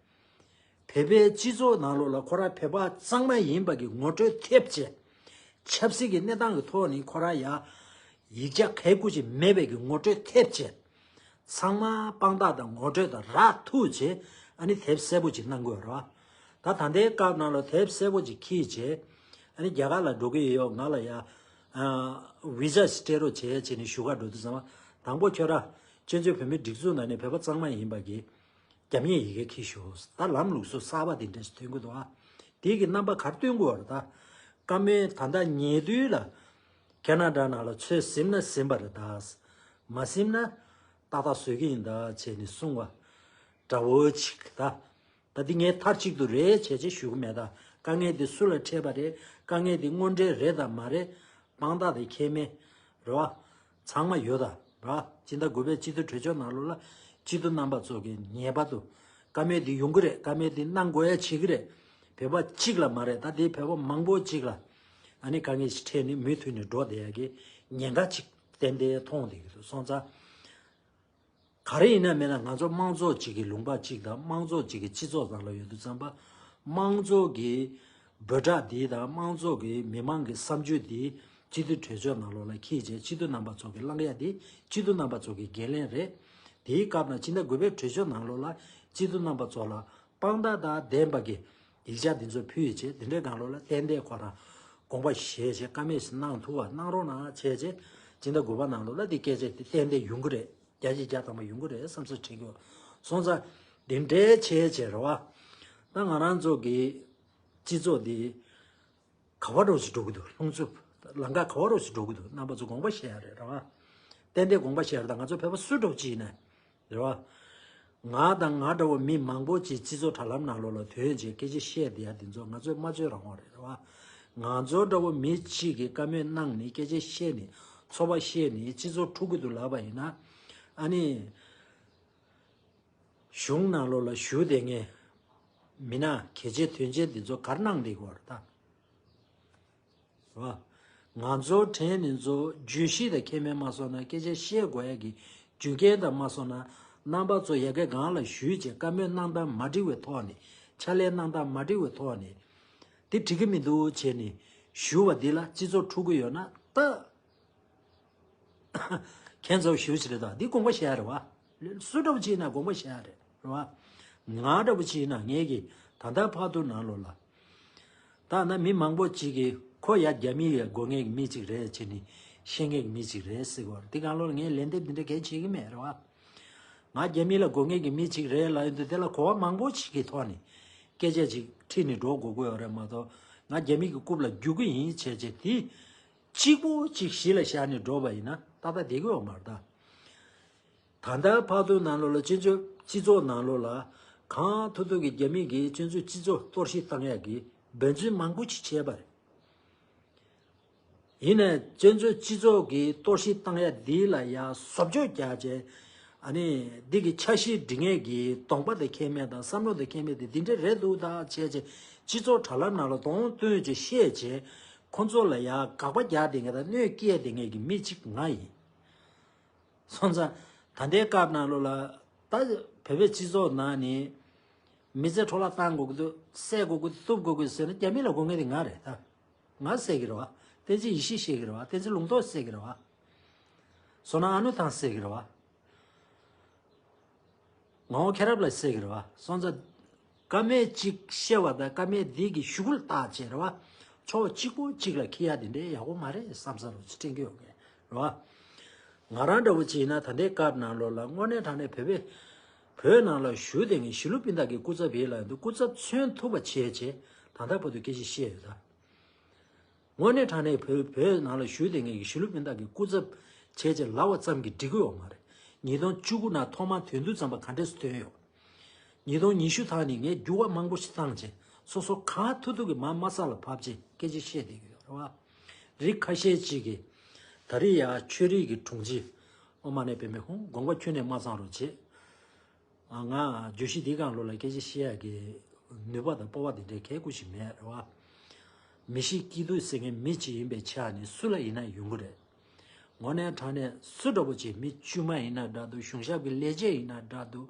བོད་པའི་སྤྱི་ཚོགས་ནང་ལོགས་ལ་ཁོ་རང་བོད་པ་གཙང་མ་ཡིན་པ་གི་ངོ་སྤྲོད་ཐེབས་བྱས། ཆབ་སྲིད་ཀྱི་གནས་སྟངས་ཀྱི་ཐོག་ནས་ཁོ་རང་ཡང་ཡིག་ཆ་གལ་དགོས་ཅིག་མེད་པའི་གི་ངོ་སྤྲོད་ཐེབས་བྱས། ཚང་མ་དཔང་རྟགས་དང་ངོ་སྤྲོད་དང་རག་ཐུག་བྱས། ཨ་ནི་དེབ་གསལ་པོ་ཅིག་གནང་དགོས་རེད་བ། ད་ད་ལྟའི་སྐབས་ནང་ལ་དེབ་གསལ་པོ་ཅིག་འཁྱེར་བྱས། ཨ་ནི་རྒྱ་གར་ལ་འགྲོ་གི་ཡོད། ང་ལ་ཡ་ཨ་བི་ཟ་ཞིག་སྤྲད་རོགས་བྱས་བྱས་ནས་བཞུགས་གར་འགྲོ་དུས་ཙམ་པ། དང་པོ་ཁྱོད་རང་བཙན་བྱོལ་བོད་མིའི་སྒྲིག་འཛུགས་ནང་ནས་བོད་པ་གཙང་མ་ཡིན་པ་གི་རྒྱབ་གཉེར་ཡི་གེ་འཁྱེར་ཤོག། ད་ལམ་ལུགས་སྲོལ་གསར་པ་དེ་འདྲ་ཞིག་ཐོན་གི་འདུག་ཨ། དེ་གི་རྣམ་པ་ག་རེ་སྟོན་དགོས་རེད་ད། བཀའ་མོལ་ད་ལྟ་ཉེ་དུས་ལ་ཁེ་ན་ཌ་ནང་ལ་ཚོད་ཟིན་ན་ཟིན་པ་རེད་ད། མ་ཟིན་ན་ཏག་ཏག་བཟོ་གི་ཡིན་ད་བྱས་ནས་གསུང་བ་འདྲ་བོ་ཅིག་ད། ད་འདི་ངས་མཐའ་གཅིག་ཏུ་རེད་བྱས་བྱས་ཞུ་གི་མེད་ད། དཀའ་ངལ་འདི་སུ་ལ་འཕྲད་པ་རེད། དཀའ་ངལ་འདི་དངོས་འབྲེལ་རེད་དམ་མ་རེད། དཔང་རྟགས་དེ་ཁྱད་མེད་རེད་བ། ཚང་མ་ཡོད་ད་རེད་བ། སྤྱི་ཟླ་དགུ་པའི་སྤྱི་འཐུས་གྲོས་ཆོད་ནང་ལོགས་ལ་སྤྱི་འཐུས་རྣམ་པ་ཚོ་གིས་ངེས་པར་དུ་བཀའ་མོལ་འདི་ཡོང་གི་རེད། བཀའ་མོལ་འདི་གནང་དགོས་ཡ་བྱེད་ཀྱི་རེད། བོད་པ་གཅིག་ལ་མ་རེད་ད། དེ་བོད་པ་མང་པོ་གཅིག་ལ་ཨ་ནི་དཀའ་ངལ་ཞིག་འཕྲད་ནས་མུ་མཐུད་ནས་འགྲོ་བསྡད་ཡ་གི་ཉེན་ཁ་ཅིག་ཏན་ཏན་མཐོང་བསྡད་ཀྱི་འདུག་སོང་ཙང་། ག་རེ་ཡིན་ན་མིན་ན་ང་ཚོ་དམངས་གཙོ་གཅིག་གི་ལུང་པ་གཅིག་དང་དམངས་གཙོ་གཅིག་གི་སྤྱི་ཚོགས་ནང་ལ་ཡོད་དུས་ཙམ་པ། དམངས་གཙོ་གི་འབོད་སྒྲ་འདི་དང་དམངས་གཙོ་གི་མི་མང་གི་བསམ་ཚུལ་འདི་སྤྱི་འཐུས་གྲོས་ཆོད་ནང་ལོགས་ལ་འཁྱེར་བྱས་སྤྱི་འཐུས་རྣམ་པ་ཚོ་གི་གླེང་ཡ་འདི་སྤྱི་འཐུས་རྣམ་པ་ཚོ་གི་འགན་ལེན་རེད། དེའི་སྐབས་ན་ཕྱི་ཟླ་དགུ་པའི་གྲོས་ཆོད་ནང་ལོགས་ལ་སྤྱི་འཐུས་རྣམ་པ་ཚོ་ལ་དཔང་རྟགས་དང་ལྡན་པ་གི་ཡིག་ཆ་འདི་ཚོ་ཕུལ་བྱས་དེ་འདྲའི་སྒང་ལོགས་ལ་ཏན་ཏན་ཁོ་རང་དགོངས་པ་བཞེས་བྱས་བཀའ་མོལ་ཞིག་གནང་ཐུབ་པ་གནང་རོགས་གནང་བྱས་བྱས་ཕྱི་ཟླ་དགུ་པ་ནང་ལོགས་ལ་དེ་སྐད་ཆ་དེ་ཏན་ཏན་ཡོང་གི་རེད། བརྒྱ་ཆ་བརྒྱ་ཐམ་པ་ཡོང་གི་རེད་བསམ་ཚུལ་དྲན་གྱི་ཡོད། སོང་ཙང་འདི་འདྲའི་བྱས་བྱས་རེད་བ། ད་ང་རང་ཚོ་གི་སྤྱི་ཚོགས་འདི་ག་བ་རོགས་ཞིག་འགྲོ་གི་འདུག་ལྷུང་འཚུབ་ལམ་ཁ་ག་བ་རོགས་ཞིག་འགྲོ་གི་འདུག་རྣམ་པ་ཚོ་དགོངས་པ་བཞེས་ཡ་རེད་རེད་བ། ཏན་ཏན་དགོངས་པ་བཞེས་ཡ་རེད། ད་ང་ཚོ་བོད་པ་སུ་འདྲ་བོ་ཅིག་ཡིན་ན་རེད་བ། ང་དང་ང་འདྲ་བོ་མི་མང་པོ་ཅིག་སྤྱི་ཚོགས་དྲ་ལམ་ནང་ལོགས་ལ་ཐོན་བྱས་སྐད་ཆ་བཤད་བསྡད་ཡ་འདི་ཚོ་ང་ཚོའི་སྨྲ་བརྗོད་རང་དབང་རེད་རེད་བ། ང་ཚོ་འདྲ་བོ་མི་གཅིག་གིས་བཀའ་མོལ་གནང་ནས་སྐད་ཆ་བཤད་ནས་ཚོགས་པ་བཤད་ནས་སྤྱི་ཚོགས་འཁྲུག་གི་འདུག་ལབ་པ་ཡིན་ན། ཨ་ནི། གཞུང་ནང་ལོགས་ལ་བཞུགས་བསྡད་མཁན་མི་སྣ་གལ་ཆེ་དོན་ཆེན་འདི་ཚོ་ག་རེ་གནང་བསྡད་ཡོད་རེད་ད། རེད་བ། ང་ཚོ་དྲན་ནི་ཚོ་བརྗོད་གཞི་དང་ཁྱད་མེད་མ་སོང་ན་སྐད་ཆ་བཤད་དགོས་ཡ་གི་རྒྱུ་རྐྱེན་དང་མ་སོང་ན་ རྣམ་པ་ཚོ་ཡ་གི་སྒང་ལ་ཞུས་བྱས་བཀའ་མོལ་གནང་སྟངས་མ་འགྲིག་པའི་ཐོག་ནས་ཕྱག་ལས་གནང་སྟངས་མ་འགྲིག་པའི་ཐོག་ནས་དེ་འགྲིག་གི་མི་འདུག་བྱས་ནས་ཞུ་བ་འདི་ལ་སྤྱི་ཚོགས་འཁྲུག་གི་ཡོད་ན་ད། ཁྱེད་ཚོ་ཞུ་ཞིག་རེད་ད། འདི་དགོངས་པ་བཞེས་ཡ་རེད་བ། སུ་འདྲ་བོ་ཅིག་ཡིན་ན་དགོངས་པ་བཞེས་ཡ་རེད་རེད་བ། ང་འདྲ་བོ་ཅིག་ཡིན་ན་ངས་ཀྱི་ད་ལྟ་བར་དུ་ནང་ལོགས་ལ། ད་ན་མི་མང་པོ་ཅིག་གིས་ཁོ་ཡ་རྒྱ་མི་ཡ་དགོས་ངེས་ཀྱི་མི་ཅིག་རེད་ཅེས་ནི་ཤེས་ངེས་ཀྱི་མི་ཅིག་རེད་ཟེར་གོ། འདི་གང་ལོགས་ལ་ངས་ལན་འདེབས་འདི་འདྲ་གལ་ཆེ་གི་མེད་རེད་བ། ང་རྒྱ་མི་ལ་དགོས་ངེས་ཀྱི་མི་ཅིག་རེད་ལབ་ཡོང་དུས་དེ་ལ་གོ་བ་མང་པོ་ཅིག་གི་ཐོག་ནས་སྐད་ཆ་ཅིག་ཁྲིད་ནས་འགྲོ་དགོས་ཀྱི་ཡོད་རེད་མ་གཏོགས་ང་རྒྱ་མི་གི་རྐུབ་ལ་རྒྱུག་གི་ཡིན་བྱས་བྱས་དེ། གཅིག་པོ་གཅིག་གཞི་ལ་བཞག་ནས་འགྲོ་བ་ཡིན་ན་ཏག་ཏག་བསྡད་ཀྱི་ཡོད་མ་རེད་ད། ད་ལྟ་བར་དུ་ནང་ལོགས་ལ་སྤྱི་ཚོགས་སྤྱི་ཚོགས་ནང་ལོགས་ལ་གང་ཐུབ་ཐུབ་ཀྱིས་རྒྱ་མི་གིས་སྤྱི་ཚོགས་སྤྱི་ཚོགས་གཏོར་བཤིག་བཏང་ཡག་གི་འབད་བརྩོན་མང་པོ་ཅིག་བྱས་པ་རེད། ཡིན་ནའི་སྤྱི་ཚོགས་སྤྱི་ཚོགས་ཀྱི་གཏོར་བཤིག་བཏང་ཡག་འདི་ལ་ཡང་བཟོ་བཅོས་རྒྱག་བྱས། ཨ་ནི་འདི་གི་འཆར་གཞི་སྒྲིག་མཁན་གྱི་གདོང་པ་དེ་ཁྱད་མེད་དང་བསམ་བློ་དེ་ཁྱད་མེད་དེ་འདི་འདྲ་རེད་འདུག་ད་བྱས་བྱས་སྤྱི་ཚོགས་དྲ་ལམ་ནང་ལ་གདོང་སྟོན་བྱས་བཤད་བྱས་ཁོང་ཚོ་ལ་ཡང་དགག་པ་རྒྱག་བསྡད་མཁན་དང་གནོད་སྐྱེལ་བསྡད་མཁན་གྱི་མི་གཅིག་ང་ཡིན། སོང་ཙང་ད་ལྟའི་སྐབས་ནང་ལོགས་ལ་ད་བོད་པའི་སྤྱི་ཚོགས་ནང་ནས་མི་ཚེ་འཕྲོ་བརླག་བཏང་དགོས་ཀྱི་འདུག་བསད་དགོས་ཀྱི་འདུག་གཏུབ་དགོས་ཀྱི་འདུག་ཟེར་ན་རྒྱ་མི་ལ་དགོས་མཁན་དེ་ང་རེད་ད། ང་བསད་ཀྱི་རེད་བ། བསྟན་འཛིན་ཡེ་ཤེས་བསད་ཀྱི་རེད་བ། བསྟན་འཛིན་ལུང་རྟོགས་བསད་ཀྱི་རེད་བ། བསོད་ནམས་ཨ་ནུ་ཐང་བསད་ཀྱི་རེད་བ། ངག་དབང་མཁྱེན་རབ་ལགས་བསད་ཀྱི་རེད་བ། སོང་ཙང་། བཀའ་མོལ་གཅིག་བཤད་པ་དང་བཀའ་མོལ་འདི་གི་གཞུག་གུ་ལ་བརྟག་བྱས་རེད་བ། ཕྱོགས་གཅིག་པོ་གཅིག་ལ་འཁྱེར་ཡ་དེ་འདྲའི་ཡག་པོ་མ་རེད་བསམ་ས་རུ་དྲན་གྱི་ཡོད་ཀྱི་རེད་བ། ང་རང་འདྲ་བོ་ཅིག་ཡིན་ན་ད་ལྟའི་སྐབས་ནང་ལོགས་ལ་དངོས་གནས་དྲང་གནས་བོད་པའི་བོད་ནང་ལ་བཞུགས་བསྡད་མཁན་གཞིས་ལུས་སྤུན་ཟླ་གི་སྐུ་ཚབ་ཡིན་ལབ་འདུག་སྐུ་ཚབ་མཚོན་ཐུབ་པ་བྱས་བྱས་ད་ལྟ་བར་དུ་སྐད་ཆ་བཤད་ཡོད་ད། དངོས་གནས་དྲང་གནས་བོད་བོད་ནང་ལ་བཞུགས་བསྡད་མཁན་གྱི་གཞིས་ལུས་སྤུན་ཟླ་གི་སྐུ་ཚབ་བྱས་བྱས་ལབ་པ་ཙམ་གྱིས་འགྲིག་གི་ཡོད་མ་རེད། ཉིས་སྟོང་བཅུ་དགུ་ནང་ཐོག་མར་དོན་དུ་བརྩམས་པ་ག་འདྲས་སུ་ཐོན་ཡོད། ཉིས་སྟོང་ཉི་ཤུ་ཐང་ནས་ངས་འགྱུར་བ་མང་པོ་ཞིག་བཏང་བྱས་སོ་སོ་གང་ཐུབ་ཐུབ་ཀྱིས་མར་དམའ་ས་ལ་བབས་བྱས་སྐད་ཆ་བཤད་བསྡད་ཀྱི་ཡོད་རེད་བ། རིགས་ཁ་ཤས་ཅིག་གིས་ད་རེས་ཡ་ཆོས་རིག་གི་དྲུང་ཆེ་ཨོ་མ་ནས་པེ་མེ་ཧུང་དགོངས་པ་ཁྱོན་ནས་མ་ཚང་རོགས་བྱེད། ང་བརྗོད་གཞི་འདིའི་སྒང་ལོགས་ལ་སྐད་ཆ་བཤད་ཡག་གི་ནུས་པ་དང་སྤོབས་པ་དེ་འདྲའི་གལ་ཁུ་ཞིག་མེད་རེད་བ། མི་ཤི་སྐྱིད་སྡུག་ཟེར་མཁན་མི་གཅིག་ཡིན་པའི་ཆ་ནས་སུ་ལ་ཡིན་ན་ཡོང་གི་རེད། དངོས་གནས་དྲང་གནས་སུ་འདྲ་པོ་ཅིག་མི་དཀྱུས་མ་ཡིན་ན་འདྲ་འདུག་གཞུང་ཞབས་ཀྱི་ལས་བྱེད་ཡིན་ན་འདྲ་འདུག་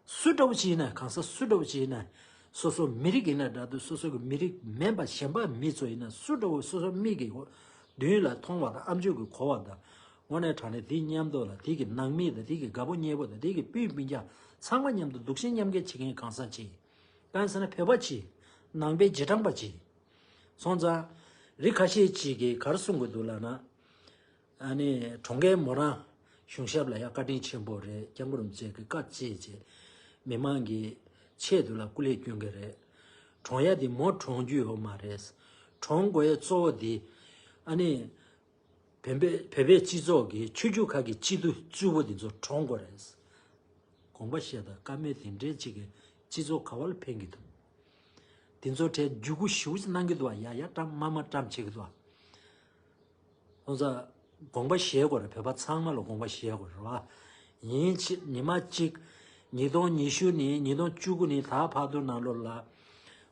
སུ་འདྲ་པོ་ཅིག་ཡིན་ན་གང་ཟག་སུ་འདྲ་པོ་ཅིག་ཡིན་ན་སོ་སོ་མི་རིགས་ཡིན་ན་འདྲ་འདུག་སོ་སོ་གི་མི་རིགས་མིན་པ་གཞན་པ་མི་ཚོ་ཡིན་ན་སུ་འདྲ་པོ་སོ་སོ་མིག་གི་མདུན་ལ་མཐོང་བ་དང་ཨ་མཆོག་གིས་གོ་བ་དང་། དངོས་གནས་དྲང་གནས་དེའི་མཉམ་དུ་ལ་དེ་གི་ནང་མི་དང་དེ་གི་དགའ་པོ་ཉེ་པོ་དང་དེ་གི་སྤུན་སྤུན་ཀྱག་ཚང་མ་མཉམ་དུ་སྡུག་ཅག་མཉམ་སྐྱེལ་བྱེད་མཁན་གང་ཟག་ཅིག་གང་ཟེར་ན་བོད་པ་ཅིག་ནང་པའི་རྗེས་འབྲང་པ་ཅིག་སོང་ཙང་། རིགས་ཁ་ཤས་ཅིག་གིས་ག་རེ་གསུང་གི་འདུག་ལབ་ན། ཨ་ནི་གྲོང་ཁྱེར་མོ་རང་གཞུང་ཞབས་ལ་ཡང་བཀའ་དྲིན་ཆེན་པོ་རེད། སྐྱབས་མགོན་རིན་པོ་ཆེ་གི་བཀའ་བཅད་བྱས། མི་མང་གི་ཆེད་དུ་ལ་སྐུ་ལས་བསྐྱོན་གི་རེད། གྲོངས་ཡ་དེ་མོ་གྲོངས་རྒྱུ་ཡོད་མ་རེད། གྲོངས་དགོས་ཡ་གཙོ་བོ་དེ། ཨ་ནི། བོད་པའི་བོད་པའི་སྤྱི་ཚོགས་ཀྱི་ཆོས་བརྒྱུད་ཁག་གི་སྤྱི་འཐུས་གཙོ་བོ་འདི་ཚོ་གྲོངས་དགོས་རེད། དགོངས་པ་བཞེས་དང་བཀའ་མོལ་དེ་འདྲའི་ཅིག་གིས་སྤྱི་ཚོགས་ག་བ་ལ་ཕན་གྱི་འདུག་འདི་ཚོ་གྲས་འཇུག་སྒོ་ཞེ་པོ་ཅིག་གནང་གི་འདུག་བ། ཡ་ཡ་བཀྲམ་མ་མ་བཀྲམ་བྱེད་ཀྱི་འདུག་བ། སོང་ཙང་དགོངས་པ་བཞེས་དགོས་རེད། བོད་པ་ཚང་མ་ལ་དགོངས་པ་བཞེས་དགོས་རེད་བ། ཡིན་ཕྱིན་ཉི་མ་གཅིག་ཉིས་སྟོང་ཉི་ཤུ་ནས་ཉིས་སྟོང་བཅུ་དགུ་ནས་ད་བར་དུ་ནང་ལོགས་ལ་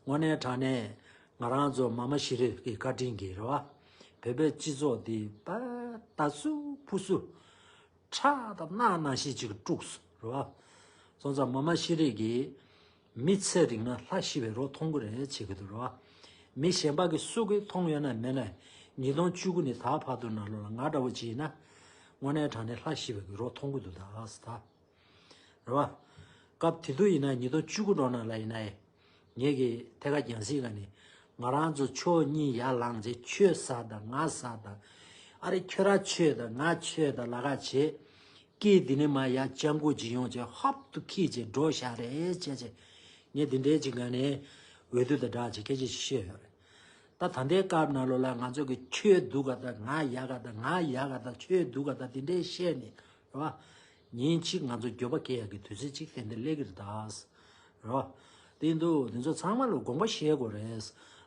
དངོས་གནས་དྲང་གནས། ང་རང་ཚོ་མ་མ་ཤི་རི་གི་བཀའ་དྲིན་གྱིས་རེད་བ། བོད་པའི་སྤྱི་ཚོགས་འདི་ད་ད་སུ་ཕུ་སུ་ཁྲག་དང་རྣག་ནང་བཞིན་ཅིག་དཀྲུགས་སོང་རེད་བ། སོང་ཙང་མ་མ་ཤི་རི་གིས་མི་ཚེ་རིང་ན་ལྷ་ཤི་བའི་རོ་མཐོང་གི་རེད་བྱེད་ཀྱི་འདུག་རེད་བ། མི་གཞན་པ་གི་སུ་གིས་མཐོང་ཡོད་ན་མེད་ན་ཉིས་སྟོང་བཅུ་དགུ་ནས་ད་བར་དུ་ནང་ལོགས་ལ་ང་འདྲ་བོ་ཅིག་ཡིན་ན་དངོས་གནས་དྲང་གནས་ལྷ་ཤི་བའི་གི་རོ་མཐོང་གི་འདུག་ད་ད། རེད་བ། སྐབས་དེ་དུས་ཡིན་ན་ཉིས་སྟོང་བཅུ་དགུ་ནང་ལ་ཡིན་ན་ཡང་། ངེད་ཀྱི་ཐད་ཀ་རྒྱང་སྲིང་ག་ནས་ང་རང་ཚོ་ཕྱོགས་གཉིས་ཡར་ལངས་རྗེས་ཁྱོད་ཟ་དང་ང་ཟ་དང་། ཨ་རེ་ཁྱོད་ར་ཆོས་དང་ང་ཆོས་དང་ལ་ཁ་བྱེད། སྐད་འདི་ནས་མ་ཡར་ལྕགས་མགོ་ཅིག་ཡོང་རྗེས་ཧོབ་ཏུ་འཁྱེར་རྗེས་འགྲོ་བཞག་རེད་བྱས་རྗེས། ངས་འདི་འདྲའི་ཅིག་ག་ནས་འོས་བསྡུ་དང་སྦྲགས་ཅིག་སྐད་ཆ་ཞིག་བཤད་ཡོད་རེད། ད་ད་ལྟའི་སྐབས་ནང་ལོགས་ལ་ང་ཚོ་གི་ཁྱོད་སྡུག་ག་དང་ང་ཡག་ག་དང་ང་ཡག་ག་དང་ཁྱོད་སྡུག་ག་དང་དེ་འདྲའི་བཤད་ནས་རེད་བ། ཉིན་གཅིག་ང་ཚོ་འགྱོད་པ་སྐྱེ་ཡག་གི་དུས་ཚོད་ཅིག་ཏན་ཏན་སླེབས་ཀྱི་རེད་ད། རེད་བ། དེ་འདུག་འདི་ཚོ་ཚང་མ་ལ་དགོངས་པ་བཞེས་དགོས་རེད།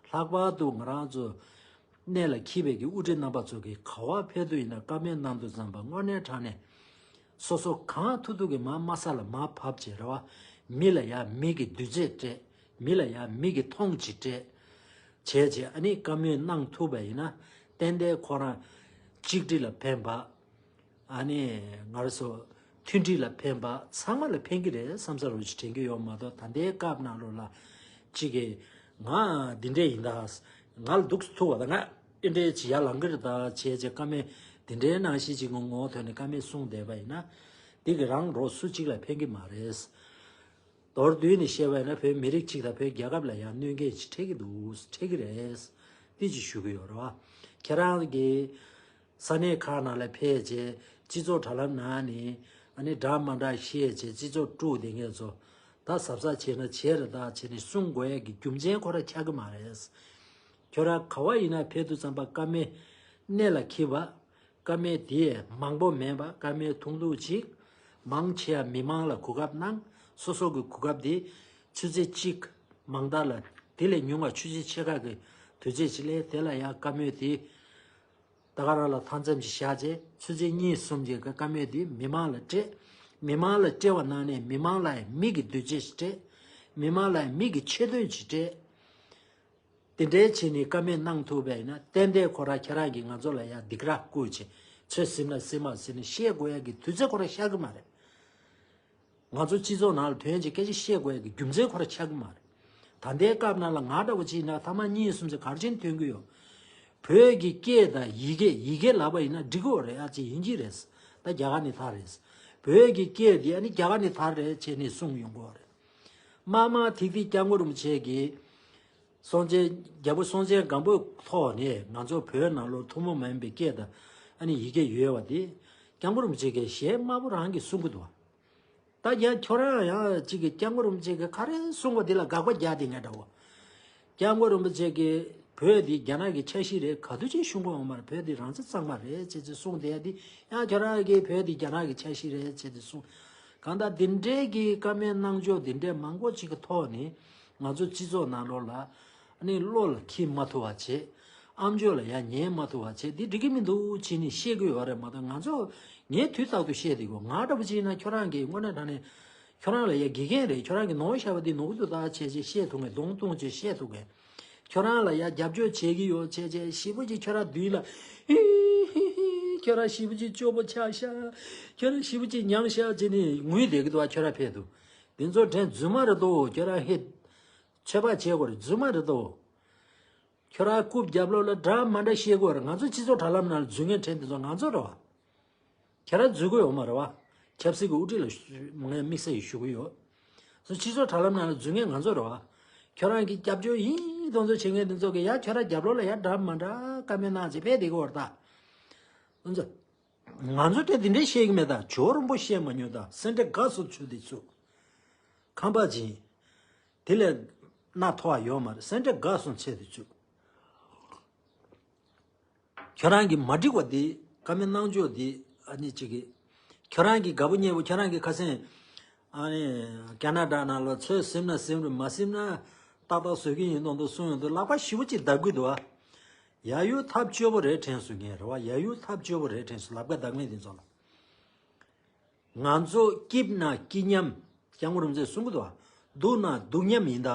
ལྷག་པར་དུ་ང་རང་ཚོ་གནད་ལ་འཁེལ་བའི་གི་དབུ་ཁྲིད་རྣམ་པ་ཚོ་གིས་ག་བ་ཕེབས་དུས་ཡིན་ན་བཀའ་མོལ་གནང་དུས་ཙམ་པ་དངོས་གནས་དྲང་གནས། སོ་སོ་གང་ཐུབ་ཐུབ་ཀྱིས་མར་དམའ་ས་ལ་མར་བབས་བྱས་རེད་བ། མི་ལ་ཡང་མི་གི་འདུ་བྱེད་སྤྲད། མི་ལ་ཡང་མི་གི་མཐོང་ཆེན་སྤྲད། བྱས་བྱས་ཨ་ནི་བཀའ་མོལ་གནང་ཐུབ་པ་ཡིན་ན་ཏན་ཏན་ཁོ་རང་གཅིག་སྒྲིལ་ལ་ཕན་པ། ཨ་ནི་ང་རང་ཚོ་ མཐུན་སྒྲིལ་ལ་ཕན་པ་ཚང་མ་ལ་ཕན་གྱི་རེད་བསམ་ས་རུ་ཅིག་དྲན་གྱི་ཡོད་མ་གཏོགས། ད་ལྟའི་སྐབས་ནང་ལོགས་ལ་ཅིག་གིས་ང་འདི་འདྲས་ཡིན་ད། ང་ལ་སྡུག་ཐུག་པ་དང་། ང་འདི་འདྲས་ཅིག་ཡར་ལངས་ཀྱི་རེད་ད་བྱས་བྱས་ཀ་མེད་འདི་འདྲའི་ནང་བཞིན་ཅིག་ངོ་ངོ་ཐོག་ནས་ཀ་མེད་གསུངས་བསྡད་པ་ཡིན་ན། འདི་གི་རང་རོགས་སུ་གཅིག་ལ་ཕན་གྱི་མ་རེད། མདོར་བསྡུས་ནས་བཤད་པ་ཡིན་ན་བོད་མི་རིགས་གཅིག་དང་བོད་རྒྱལ་ཁབ་ལ་ཡང་གནོད་འགེལ་ཅིག་འཕྲད་ཀྱི་འདུག་འཕྲད་ཀྱི་རེད། འདི་ཅིག་ཞུ་གི་ཡོད་རེད་བ། ཁྱེད་རང་གི་ས་གནས་ཁག་ནང་ལ་ཕེབས་རྗེས་སྤྱི་ཚོགས་དྲ་ལམ་ནང་ནས་ཨ་ནི་འདྲ་མ་འདྲ་བཤད་རྗེས་སྤྱི་ཚོགས་དཀྲུགས་བསྡད་མཁན་ཚོ། ད་གཟབ་གཟབ་བྱས་ན་བྱས་རེད་ད་བྱས་ནས་གསུང་དགོས་ཡ་གི་རྒྱུ་མཚན་ཁོ་ར་ཆགས་ཀྱི་མ་རེད། ཁྱོད་རང་ག་བ་ཡིན་ན་ཕེབས་དུས་ཙམ་པ་ཀ་མེད་གནད་ལ་འཁེལ་བ། ཀ་མེད་དེ་མང་པོ་མེད་པ། ཀ་མེད་ཐུང་ཐུང་ཅིག་མང་ཆེ་བ་མི་མང་ལ་གོ་སྐབས་གནང་། སོ་སོ་གི་གོ་སྐབས་དེ་ཆུ་ཚོད་གཅིག་མང་དག་ལ་དེ་ལས་ཉུང་བ་ཆུ་ཚོད་ཕྱེད་ཀ་གི་དུས་ཚོད་ཅིག་ལས་དེ་ལ་ཡང་བཀའ་མོལ་དེ་ད་ག་རང་ལ་མཐའ་མཚམས་ཅིག་བཞག་རྗེས་ཆུ་ཚོད་གཉིས་གསུམ་ཅིག་གི་བཀའ་མོལ་དེ་མི་མང་ལ་སྤྲད། མི་མང་ལ་སྤྲད་པ་ནང་ནས་མི་མང་ལ་ཡང་མིག་གི་འདུ་བྱེད་ཅིག་སྤྲད། མི་མང་ལ་ཡང་མིག་གི་ཆེ་འདོད་ཅིག་སྤྲད། དེ་འདྲའི་བྱས་ནས་བཀའ་མོལ་གནང་ཐུབ་པ་ཡིན་ན་ཏན་ཏན་ཁོ་རང་ཁྱེད་རང་གིས་ང་ཚོ་ལ་ཡང་སྡིགས་ར་བསྐུལ་བྱས་ཚོད་ཟིན་ན་ཟིན་མ་ཟིན་ནས་བཤད་དགོས་ཡ་གི་དུས་ཚོད་ཁོ་རང་ཤར་གི་མ་རེད། ང་ཚོ་སྤྱི་ཚོགས་ནང་ལ་དོན་གྱི་སྐད་ཆ་བཤད་དགོས་ཡ་གི་རྒྱུ་མཚན་ཁོ་རང་ཆགས་གི་མ་རེད། ད་ལྟའི་སྐབས་ནང་ལ་ང་འདྲ་བོ་ཅིག་ཡིན་ན་ཐ་མ་གཉིས་གསུམ་ཅིག་ག་རེ་བྱས་ནས་ཐོན་གི་ཡོད། བོད་ཀྱི་སྐད་དང་ཡི་གེ་ཡི་གེ་ལབ་པ་ཡིན་ན་འགྲིག་གི་ཡོད་རེད། ཨ་ཅེ་དབྱིན་ཇི་རེད། ད་རྒྱ་གར་ནས་ཐར་རེད། བོད་ཀྱི་སྐད་དེ་ཨ་ནི་རྒྱ་གར་ནས་ཐར་རེད་བྱས་ནས་གསུངས་ཡོང་གི་ཡོད་རེད། མ་མ་ཐིག་ཐིག་སྐྱབས་མགོན་རིན་པོ་ཆེ་གིས་སྲོང་བཙན་རྒྱལ་པོ་སྲོང་བཙན་སྒམ་པོའི་ཐོག་ནས་ང་ཚོ་བོད་ནང་ལོགས་ཐུན་མོང་མ་ཡིན་པའི་སྐད་དང་ཨ་ནི་ཡི་གེ་ཡོད་པ་དེ་སྐྱབས་མགོན་རིན་པོ་ཆེ་གིས་ཞལ་དམར་པོ་རང་གིས་གསུང་གི་འདུག་ད་ཡང་ཁྱོད་རང་ཡང་གཅིག་གིས་སྐྱབས་མགོན་རིན་པོ་ཆེ་གིས་ག་རེ་གསུང་བ་དེ་ལ་དགག་པ་རྒྱག་དེ་ངས་འདྲ་བོ། སྐྱབས་མགོན་རིན་པོ་ཆེ་གིས་བོད་འདི་རྒྱ་ནག་གི་ཆ་ཤས་རེད། ག་དུས་ཅིག་གསུང་གི་ཡོད་མ་རེད། བོད་འདི་རང་བཙན་གཙང་མ་རེད་ཅེས་ཅེས་གསུངས་བསྡད་དེ་ཡང་ཁྱོད་རང་གིས་བོད་འདི་རྒྱ་ནག་གི་ཆ་ཤས་རེད་ཅེས་ཅེས་གསུངས། གང་ལྟར་འདི་འདྲའི་གི་བཀའ་མོལ་གནང་ཕྱོགས་འདི་འདྲའི་མང་པོ་ཅིག་གི་ཐོག་ནས་ང་ཚོ་སྤྱི་ཚོགས་ནང་ལོགས་ལ་ཨ་ནི་བློ་ལ་འཁྱེར་མ་ཐུབ་པ་བྱས། ཨམ་ཅོག་ལ་ཡང་ཉན་མ་ཐུབ་པ་བྱས། འདི་འགྲིག་གི་མི་འདུག་ཅེས་ནས་བཤད་ཀྱི་ཡོད་རེད་མ་གཏོགས། ང་ཚོ་ངས་དུས་རྟག་ཏུ་བཤད་བསྡད་ཀྱི་ཡོད། ང་འདྲ་པོ་ཅིག་ཡིན་ན་ཁྱོད་རང་གིས་དངོས་གནས་དྲང་གནས་ཁྱོད་རང་ལ་ཡ་དགེ་རྒན་རེད། ཁྱོད་རང་གིས་ནོར་བཤད་པ་འདི་ནོར་གི་འདུག་ད་བྱས་བྱས་བཤད་ཐུབ་མཁན། གདོང་གཏུགས་བྱས་བཤད་ཐུབ་མཁན། ཁྱོད་རང་ལ་ཡ་རྒྱབ་སྐྱོར་བྱེད་ཀྱི་ཡོད་བྱས་བྱས་ཞེ་པོ་ཅིག་ཁྱོད་རང་མདུན་ལ་ཧི་ཧི་ཧི། ཁྱོད་རང་ཞེ་པོ་ཅིག་སྐྱོ་པོ་ཆགས་ཤག་ཁྱོད་རང་ཞེ་པོ་ཅིག་མྱངས་ཤག་ཅེས་ནས་ངུས་བསྡད་ཀྱི་འདུག་བ། ཁྱོད་རང་ཕེབས་འདུག་འདི་ཚོ་དྲན་རྫུན་མ་རེད་དོ། ཁྱོད་རང་ཧེ་ཆད་པ་བྱེད་དགོས་རེད། རྫུན་མ་རེད་དོ། ཁྱོད་རང་རྐུབ་རྒྱབ་ལོགས་ལ་འདྲ་མ་འདྲ་བཤད་དགོས་རེད། ང་ཚོ་སྤྱི་ཚོགས་དྲ་ལམ་ནང་ལ་རྫུན་ངན་དྲན་དེ་ཚོ་ང་ཚོ་རེད་བ། ཁྱེད་རང་རྫུན་དགོས་ཡོད་མ་རེད་བ། ཆབ་སྲིད་ཀྱི་དབུ་ཁྲིད་ལ་ངས་དམིགས་བསལ་ཞུ་གི་ཡོད། སྤྱི་ཚོགས་དྲ་ལམ་ནང་ལ་རྫུན་ངན་ང་ཚོ་རེད་བ། ཁྱོད་རང་གི་རྒྱབ་སྐྱོར་ཡིན་དོན་ཚོ་བྱེད་མཁན་དེ་ཚོ་གི་ཡ་ཁྱོད་རང་རྒྱབ་ལོགས་ལ་ཡ་འདྲ་མ་འདྲ་བཀའ་མོལ་གནང་བྱས་ཕེབས་བསྡད་ཀྱི་ཡོད་རེད་ད། ང་ཚོ་ང་ཚོ་དེ་འདི་འདྲས་བཤད་ཀྱི་མེད་ད། ཇོ་བོ་རིན་པོ་བཤད་མ་མྱོང་ད། སེ་འབྲས་དགའ་སོང་ཆུ་དེ་ཚུགས། ཁམས་པ་ཅིག་དེ་ལས་སྣ་ཐོ་བ་ཡོད་མ་རེད། སེ་འབྲས་དགའ་སོང་ཆེ་དེ་ཚུགས། ཁྱོད་རང་གི་མ་འགྲིག་པ་དེ་བཀའ་མོལ་གནང་ཕྱོགས་དེ་ཨ་ནི་ཅིག་གི་ཁྱོད་རང་གི་དགའ་པོ་ཉེ་པོ་ཁྱོད་རང་གི་ཁ་སེང་ཨ་ནི་ཁ་ན་ཌ་ནང་ལ་ཚོད་ཟིན་ན་ཟིན་རུང་མ་ཟིན་ན་ཏག་ཏག་བཟོ་གི་ཡིན་མདོག་མདོག་གསུངས་ཡོང་དུས་ལག་པ་ཞེ་པོ་ཅིག་བརྡབ་གི་འདུག་ཨ། ཡ་ཡུ་ཐབས་སྐྱོ་པོ་རེད་དྲན་སོང་ངས་རེད་བ། ཡ་ཡུ་ཐབས་སྐྱོ་པོ་རེད་དྲན་སོང་། ལབ་ཀ་བརྡབ་མཁན་དེ་ཚོ་ལ། ང་ཚོ་སྐྱིད་ན་སྐྱིད་མཉམ། སྐྱབས་མགོན་རིན་པོ་ཆེས་གསུང་གི་འདུག་བ། སྡུག་ན་སྡུག་མཉམ་ཡིན་ད།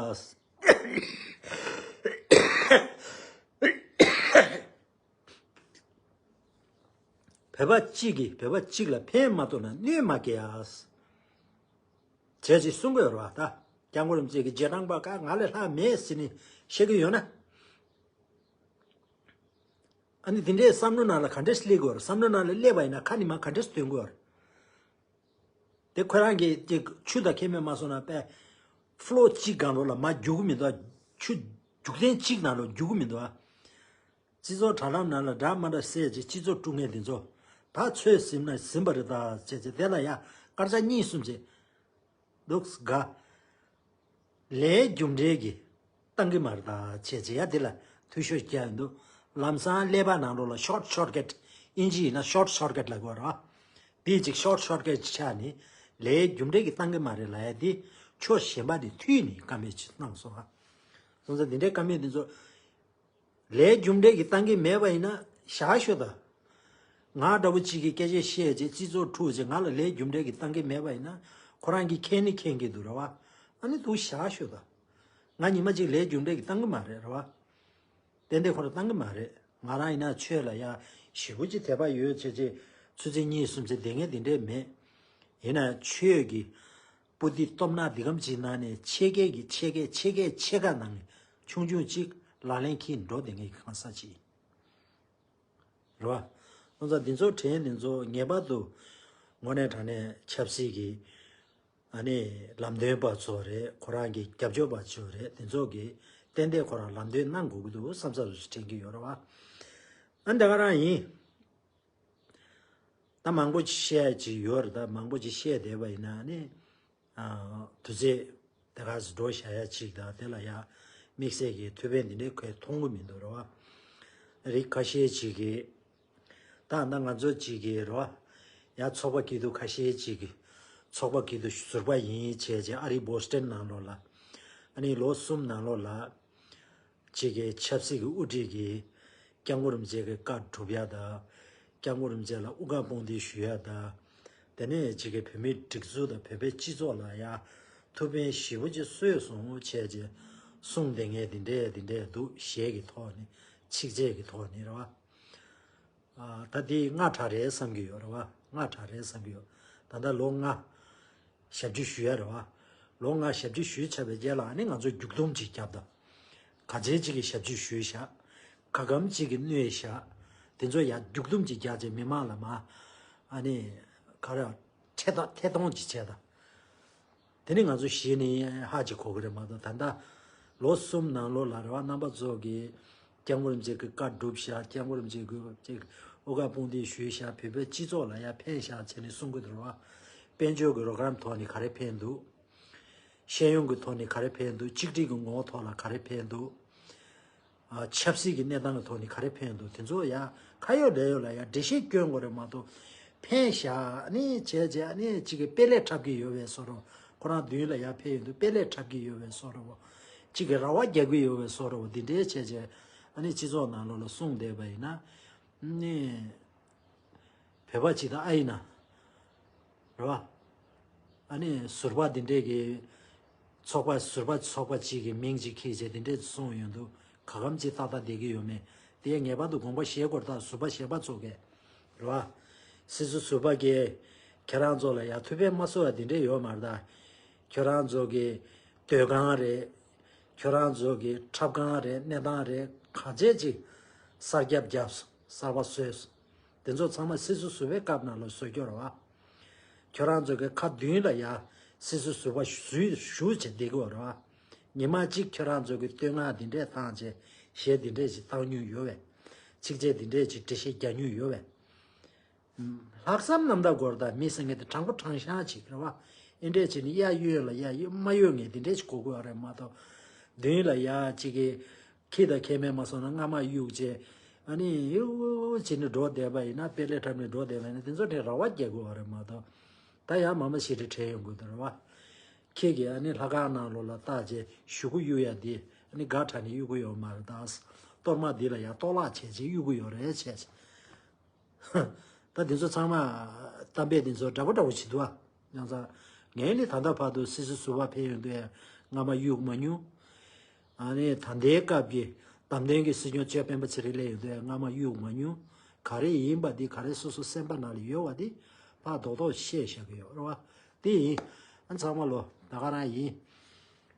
བོད་པ་གཅིག་གིས་བོད་པ་གཅིག་ལ་ཕན་མ་ཐོགས་ན་གནོད་མ་སྐྱེལ་ཡ། བྱས་ཅིག་གསུང་གི་ཡོད་རེད་བ། ད་སྐྱབས་མགོན་རིན་པོ་ཆེ་གི་རྗེས་འབྲང་པ་ཁག་ང་ལས་ལྷག་མེད་ཟེར་ནས་བཤད་གི་ཡོད་ན། ཨ་ནི་དེ་འདྲའི་བསམ་བློ་ནང་ལ་ག་འདྲས་སླེབས་དགོས་རེད། བསམ་བློ་ནང་ལ་སླེབས་པ་ཡིན་ན་ཁ་ནས་མར་ག་འདྲས་ཐོན་དགོས་རེད། དེ་ཁོ་རང་གིས་དེ་ཆུ་དང་ཁྱད་མེད་མ་སོང་ན་པས་ཕ་ལོ་གཅིག་སྒང་ལོགས་ལ་མར་རྒྱུག་གི་མི་འདུག་ཆུ་རྒྱུག་ཐེངས་གཅིག་ནང་ལོགས་རྒྱུག་གི་མི་འདུག་སྤྱི་ཚོགས་དྲ་ལམ་ནང་ལ་འདྲ་མ་འདྲ་ཟེར་བྱས་སྤྱི་ཚོགས་དཀྲུག་མཁན་དེ་ཚོ་ད་ཚོད་ཟིན་ན་ཟིན་པ་རེད་ད་བྱས་བྱས་དེ་ལ་ཡ་སྐར་ཆ་གཉིས་གསུམ་བྱས། འདུག་ག་ལས་རྒྱུ་འབྲས་ཀྱི་བཏང་གི་མ་རེད་ད་བྱས་བྱས་ཡ་དེ་ལ་འཐུས་ཤོར་རྒྱག་ཡོང་དུས་ལམ་སང་ཀླད་པ་ནང་ལོགས་ལ་ཤོར་ཊི་ཤོར་ཊི་ཀཊ། དབྱིན་ཇི་ཡིན་ན་ཤོར་ཊི་ཤོར་ཊི་ཀཊ་ལབ་དགོས་རེད་བ། དེ་ཅིག་ཤོར་ཊི་ཤོར་ཊི་ཀཊ་ཆགས་ནས་ལས་རྒྱུ་འབྲས་ཀྱི་བཏང་གི་མ་རེད་ལབ་ཡ་དེ་ཕྱོགས་གཞན་པ་ནས་མཐུད་ནས་བཀའ་མོལ་ཅིག་གནང་སོང་ཨ། སོང་ཙང་འདི་འདྲའི་བཀའ་མོལ་འདི་ཚོ་ལས་རྒྱུ་འབྲས་ཀྱི་བཏང་གི་མེད་པ་ཡིན་ན་བཞག་ཤོག་ད། ང་འདྲ་པོ་གཅིག་གིས་སྐད་ཆ་བཤད་རྗེས་སྤྱི་ཚོགས་འཁྲུག་རྗེས་ང་ལ་ལས་རྒྱུ་འབྲས་ཀྱི་བཏང་གི་མེད་པ་ཡིན་ན་ཁོ་རང་གིས་མཁྱེན་ནི་མཁྱེན་གྱི་འདུག་ར་བ། ཨ་ནི་འདུག་བཞག་ཤོག་ད། ང་ཉི་མ་གཅིག་ལས་རྒྱུ་འབྲས་ཀྱི་བཏང་གི་མ་རེད་ར་བ། ཏན་ཏན་ཁོ་རང་བཏང་གི་མ་རེད། ང་རང་ཡིན་ན་ཆོས་ལ་ཡ་ཞེ་པོ་ཅིག་དད་པ་ཡོད་བྱས་རྗེས་ཆུ་ཚོད་གཉིས་གསུམ་ཚོད་བསྡད་མཁན་དེ་འདྲས་མེད། ཡིན་ན་ཆོས་ཀྱི་པོ་ཏི་སྟོབས་ན་འདི་གམ་གྱི་ནང་ནས་ཕྱེད་ཀའི་གི་ཕྱེད་ཀའི་ཕྱེད་ཀའི་ཕྱེད་ཀ་ནང་ནས་ཆུང་ཆུང་གཅིག་ལག་ལེན་འཁྱེར་འགྲོ་བསྡད་མཁན་གྱི་གང་ཟག་ཅིག་ཡིན། རེད་བ། སོང་ཙང་འདི་ཚོ་དྲན་འདི་ཚོ་ངེས་པར་དུ་དངོས་གནས་དྲང་གནས་ཆབ་སྲིད་ཀྱི་ཨ་ནི་ལམ་སྟོན་པ་ཚོ་རེད། ཁོ་རང་གི་རྒྱབ་སྐྱོར་པ་ཚོ་རེད། འདི་ཚོ་གི་ཏན་ཏན་ཁོ་རང་ལམ་སྟོན་གནང་དགོས་ཀྱི་འདུག་བསམ་ས་རུ་ཞིག་དྲན་གྱི་ཡོད་རེད་བ། ཨ་འདི་ག་རང་ཡིན། ད་མང་པོ་ཅིག་བཤད་ཡ་ཅིག་ཡོད་རེད། ད་མང་པོ་ཅིག་བཤད་བསྡད་པ་ཡིན་ན་ནི། ཨ། དུས་ཚོད་དེ་ག་ཚོད་འགྲོ་བཞག་ཡ་ཅིག་དང་དེ་ལ་ཡ་དམིགས་བསལ་གྱི་ཐུགས་ཕན་འདི་འདྲའི་ཁོས་མཐོང་གི་མི་འདུག་རེད་བ། རིགས་ཁ་ཤས་ཅིག་གིས། ད་ད་ང་ཚོ་ཅིག་གིས་རེད་བ། ཡ་ཚོགས་པ་སྐྱིད་སྡུག་ཁ་ཤས་ཅིག་གིས་ཚོགས་པ་སྐྱིད་སྡུག་ཟུར་པ་ཡིན་བྱས་བྱས་ཨ་རིའི་བྷོ་སི་ཊོན་ནང་ལོགས་ལ། ཨ་ནི་ལོ་གསུམ་ནང་ལོགས་ལ། གཅིག་གི་ཆབ་སྲིད་ཀྱི་དབུ་ཁྲིད་ཀྱིས་སྐྱབས་མགོན་རིན་པོ་ཆེ་གི་བཀའ་སྒྲུབ་ཡ་དང་། སྐྱབས་མགོན་རིན་པོ་ཆེ་ལ་དབུ་ཁྲིད་དཔུང་འདེགས་ཞུ་ཡ་དང་། དེ་ནས་གཅིག་གི་བོད་མིའི་སྒྲིག་འཛུགས་དང་བོད་པའི་སྤྱི་ཚོགས་ལ་ཡ་ཐུགས་ཕན་ཞེ་པོ་ཅིག་གསོས་སོང་བྱས་རྗེས་གསུངས་བསྡད་མཁན་དེ་འདྲས་དེ་འདྲས་འདུག་གཞས་ཀྱི་ཐོག་ནས་ཚིགས་བཅད་ཀྱི་ཐོག་ནས་རེད་བ། ཨ། ད་འདི་སྔ་དྲགས་རེད་བསམ་གྱི་ཡོད་རེད་བ། སྔ་དྲགས་རེད་བསམ་གྱི་ཡོད། ད་ལྟ་ལོ་ལྔ་ཞབས་ཕྱི་ཞུ་ཡ་རེད་བ། ལོ་ལྔ་ཞབས་ཕྱི་ཞུས་ཚར་བའི་རྗེས་ལ་ཨ་ནི་ང་ཚོ་རྒྱུག་སྡོམ་ཅིག་བརྒྱབ་དང་། ག་ཚད་ཅིག་གི་ཞབས་ཕྱི་ཞུས་བཞག་ག་གམ་ཅིག་གི་གནོད་བཞག་དེ་ཚོ་ཡ་རྒྱུག་སྡོམ་ཅིག་བརྒྱབ་རྗེས་མི་མང་ལ་མ། ཨ་ནི། ག་རེ། ཐད་གཏོང་ཐད་གཏོང་ཅིག་བྱས་དང་། དེ་ནི་ང་ཚོ་གཞི་ནས་ཧ་ཅིག་གོ་གི་རེད་མ་གཏོགས་ད་ལྟ་ལོ་གསུམ་ནང་ལོགས་ལ་རེད་བ། རྣམ་པ་ཚོ་གིས་སྐྱབས་མགོན་རིན་པོ་ཆེ་གི་བཀའ་བསྒྲུབས་ཤག་སྐྱབས་མགོན་རིན་པོ་ཆེ་གི་ཅིག་དབུ་ཁྲིད་དཔུང་འདེགས་ཞུས་ཤག་བོད་པའི་སྤྱི་ཚོགས་ལ་ཡ་ཕན་ཤག་བྱས་ནས་གསུང་གི་འདུག་རེད་བ། དཔལ་འབྱོར་གྱི་རོགས་རམ་ཐོག་ནས་ག་རེ་ཕན་འདུག་ཤེས་ཡོན་གྱི་ཐོག་ནས་ག་རེ་ཕན་འདུག་གཅིག་སྒྲིལ་གྱི་ངོ་བོ་ཐོག་ལ་ག་རེ་ཕན་འདུག་ཨ། ཆབ་སྲིད་ཀྱི་གནས་སྟངས་ཀྱི་ཐོག་ནས་ག་རེ་ཕན་འདུག་དེ་ཚོ་ཡ་ཁ་ཡོད་ལས་ཡོད་ལ་ཡ་འགྲེལ་བཤད་སྐྱོན་དགོས་རེད་མ་གཏོགས། ཕན་བཞག་ནི་བྱས་བྱས་ནི་གཅིག་གི་དཔེ་ལས་འཁྲབ་ཀྱི་ཡོད་པའི་བཟོ་འདྲ། ཁོ་རང་མདུན་ལ་ཡ་ཕེབས་ཡོང་དུས་དཔེ་ལས་འཁྲབ་ཀྱི་ཡོད་པའི་བཟོ་འདྲ། གཅིག་གི་ར་བ་རྒྱག་གི་ཡོད་པའི་བཟོ་འདྲ་འདི་འདྲའི་བྱས་བྱས་ཨ་ནི་སྤྱི་ཚོགས་ནང་ལོགས་ལ་གསུངས་བསྡད་པ་ཡིན་ན་ནི། བོད་པ་ཅིག་དང་ཨ་ཡིན་ན། རེད་བ། ཨ་ནི་ཟུར་པ་འདི་འདྲས་ཀྱི། ཚོགས་པ་ཟུར་པ་ཚོགས་པ་གཅིག་གི་མིང་གཅིག་ཁྱེར་བྱས་འདི་འདྲས་གསུངས་ཡོང་དུས་ག་གམ་གཅིག་ཏག་ཏག་བསྡད་ཀྱི་ཡོད་མེད་དེ་ངེས་པར་དུ་དགོངས་པ་བཞེས་དགོས་རེད། ད་ཟུར་པ་གཞན་པ་ཚོ་གས། རེད་བ། སྲིད་ཟུར་ཟུར་པ་གས། ཁྱེད་རང་ཚོ་ལ་ཡ་ཐུགས་ཕན་མ་གསོས་པ་འདི་འདྲས་ཡོད་མ་རེད་ད། ཁྱེད་རང་ཚོ་གི་སྡོད་ཁང་རེད། ཁྱེད་རང་ཚོ་གི་འཁྲབ་ཁང་རེད། གནས་སྟངས་རེད། ག་ཚད་ཅིག་གསར་རྒྱབ་བརྒྱབ་སོང་། གསར་པ་བཟོས་སོང་། དེ་ཚོ་ཚང་མ་སྲིད་ཟུར་ཟུར་པའི་སྐབས་ནང་ལ་བཟོ་རྒྱུ་རེད་བ། ཁྱོད་རང་ཚོ་གི་ཁ་མདུན་ལ་ཡ་སྲིད་ཟུར་ཟུར་པ་ཞུ་ཞུ་བྱེད་བསྡད་ཀྱི་ཡོད་རེད་བ། ཉི་མ་གཅིག་ཁྱོད་རང་ཚོ་གི་བསྟོད་བསྔགས་འདི་འདྲས་བཏང་བྱས་གཞས་འདི་འདྲས་ཅིག་བཏང་མྱོང་ཡོད་པས། ཚིགས་བཅད་འདི་འདྲས་ཅིག་འགྲེལ་བཤད་རྒྱག་མྱོང་ཡོད་པས། ལྷག་བསམ་རྣམ་དག་དགོས་རེད། ད་མི་ཟེར་མཁན་དེ་དྲང་པོ་དྲང་གཞག་ཅིག་རེད་བ། ཨེ་འདྲས་བྱས་ནས་གཡས་གཡོན་ལ་ཡ་གཡོན་མ་གཡོ་མཁན་དེ་འདྲས་ཅིག་གོ་དགོས་རེད་མ་གཏོགས། མདུན་ལ་ཡ་གཅིག་གི་ཁྱི་དང་ཁྱི་མེད་མ་སོང་ན་རྔ་མ་གཡུག་བྱས། ཨ་ནི་གཡུག་བྱས་ནས་འགྲོ་བསྡད་པ་ཡིན་ན། དཔེ་ལས་འཁྲབ་ནས་འགྲོ་བསྡད་པ་ཡིན་ན་དེ་ཚོ་དེ་ར་བ་རྒྱག་དགོས་པ་རེད་མ་གཏོགས། ད་ཡང་མ་མ་ཞེ་དྲག་བྲེལ་ཡོང་དགོས་འདུག་རེད་བ། ཁྱེད་ཀྱིས་ཨ་ནི་ལྷ་ཁང་ནང་ལོགས་ལ་བལྟས་བྱས་གཞུ་གུ་གཡུག་ཡ་དེ་ཨ་ནི་དགའ་དྲགས་ནས་གཡུག་གི་ཡོད་མ་རེད། ད་གཏོར་མ་འདི་ལ་ཡང་གཏོར་བརླག་བྱས་བྱས་གཡུག་གི་ཡོད་རེད་བྱས། ད་འདི་ཚོ་ཚང་མ་གཏམ་དཔེ་འདི་ཚོ་འདྲ་པོ་འདྲ་པོ་བྱེད་འདུག་ཨ། ཡང་ཚ། ངས་ནི་ད་ལྟ་བར་དུ་སྲིད་ཟུར་ཟུར་པ་ཕེབས་ཡོང་དུས་རྔ་མ་གཡུག་མ་མྱོང་། ཨ་ནི་ད་ལྟའི་སྐབས་ཀྱི་བདམས་ཐོན་གྱི་སྲིད་སྐྱོང་ལྕམ་སྤེན་པ་ཚེ་རིང་སླེབས་ཡོང་དུས་རྔ་མ་གཡུག་མ་མྱོང་། ག་རེ་ཡིན་པ་འདི་ག་རེ་སོ་སོ་སེམས་པ་ནང་ལ་ཡོད་པ་འདི་ཕར་རྡོག་རྡོག་བཤད་བཞག་གི་ཡོད་རེད་བ། དེ་ཡིན། ཨ་ཚང་མ་ལོ་ད་ག་རང་ཡིན།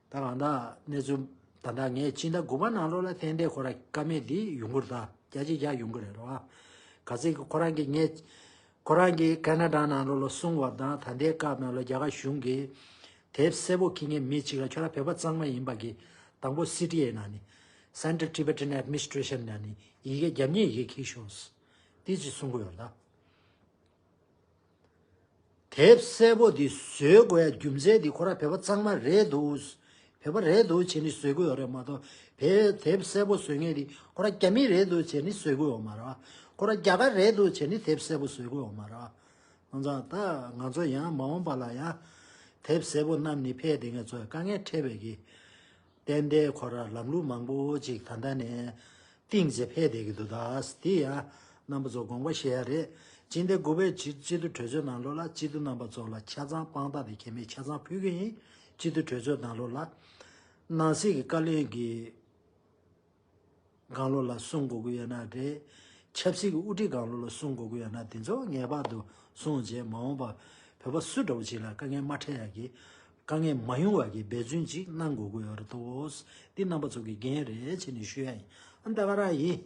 ད་གང་ལྟར་གནས་ཚུལ་ད་ལྟ་ངས་སྤྱི་ཟླ་དགུ་པ་ནང་ལོགས་ལ་ཏན་ཏན་ཁོ་ར་བཀའ་མོལ་འདི་ཡོང་གི་རེད། ད་བརྒྱ་ཆ་བརྒྱ་ཡོང་གི་རེད་རོ། ག་ཚད་ཀྱི་ཁོ་རང་གིས་ངས་ཁོ་རང་གིས་ཁ་ན་ཌ་ནང་ལོགས་ལ་གསུངས་པ་དང་ད་ལྟའི་སྐབས་ནང་ལ་རྒྱ་གར་གཞུང་གིས་དེབ་གསལ་པོ་འཁྱེར་མཁན་མི་གཅིག་ལ་ཁྱོད་རང་བོད་པ་གཙང་མ་ཡིན་པ་གི་དང་པོ་སི་ཊི་ཨེ་ནང་ནས་Central Tibetan Administration ནང་ནས་ཡི་གེ་རྒྱབ་གཉིས་ཡི་གེ་འཁྱེར་ཤོག་དེ་ཅིག་གསུང་གི་ཡོད་རེད་ད། དེབ་གསལ་པོ་འདི་བཟོ་དགོས་ཡ་རྒྱུ་མཚན་འདི་ཁོ་རང་བོད་པ་གཙང་མ་རེད་འདུག་བོད་པ་རེད་འདུག་བྱས་ནས་བཟོ་གི་ཡོད་རེད་མ་གཏོགས། བོད་དེབ་གསལ་པོ་བཟོ་མཁན་འདི་ཁོ་རང་རྒྱ་མི་རེད་འདུག་བྱས་ནས་བཟོ་གི་ཡོད་མ་རེད། ཁོ་རང་རྒྱ་གར་རེད་འདུག་བྱས་ནས་དེབ་གསལ་པོ་བཟོ་གི་ཡོད་མ་རེད། ང་ཚོ་ད་ང་ཚོ་ཡང་མ་འོངས་པ་ལ་ཡང་དེབ་གསལ་པོ་བསྣམས་ནས་ཕེབས་བསྡད་མཁན་ཚོ་དཀའ་ངལ་འཕྲད་པའི་གི། ཏན་ཏན་ཁོ་རང་ལམ་ལུགས་མང་པོ་ཅིག་ད་ལྟ་ནས་བཏིང་བྱས་ཕེབས་བསྡད་ཀྱི་འདུག་ད་དེ་ཡང་རྣམ་པ་ཚོ་དགོངས་པ་བཞེས་ཡ་རེད། སྤྱི་ཟླ་དགུ་པའི་སྤྱི་སྤྱི་འཐུས་གྲོས་ཚོགས་ནང་ལོགས་ལ་སྤྱི་འཐུས་རྣམ་པ་ཚོ་ལ་ཆ་ཚང་དཔང་རྟགས་དེ་གལ་མེད་ཆ་ཚང་ཕུལ་གྱི་ཡིན། སྤྱི་འཐུས་གྲོས་ཚོགས་ནང་ལོགས་ལ་ནང་སྲིད་ཀྱི་བཀའ་བློན་གྱི་སྒང་ལོགས་ལ་གསུང་དགོས་ཀྱི་ཡོད་ན་རེད། ཆབ་སྲིད་ཀྱི་དབུ་ཁྲིད་སྒང་ལོགས་ལ་གསུང་དགོས་ཀྱི་ཡོད་ན་དེ་ཚོ་ངེས་པར་དུ་གསུངས་རྗེས་མ་འོངས་པ་ བོད་པ་སུ་འདྲ་བོ་ཅིག་ལ་དཀའ་ངལ་མ་འཕྲད་ཡག་གི་དཀའ་ངལ་མ་ཡོང་བ་གི་འབད་བརྩོན་ཅིག་གནང་དགོས་ཀྱི་ཡོད་རེད་དོ། འདི་རྣམ་པ་ཚོ་གི་འགན་རེད་ཅེས་ནས་ཞུ་ཡ་ཡིན། ཨ་ད་ག་རང་ཡིན།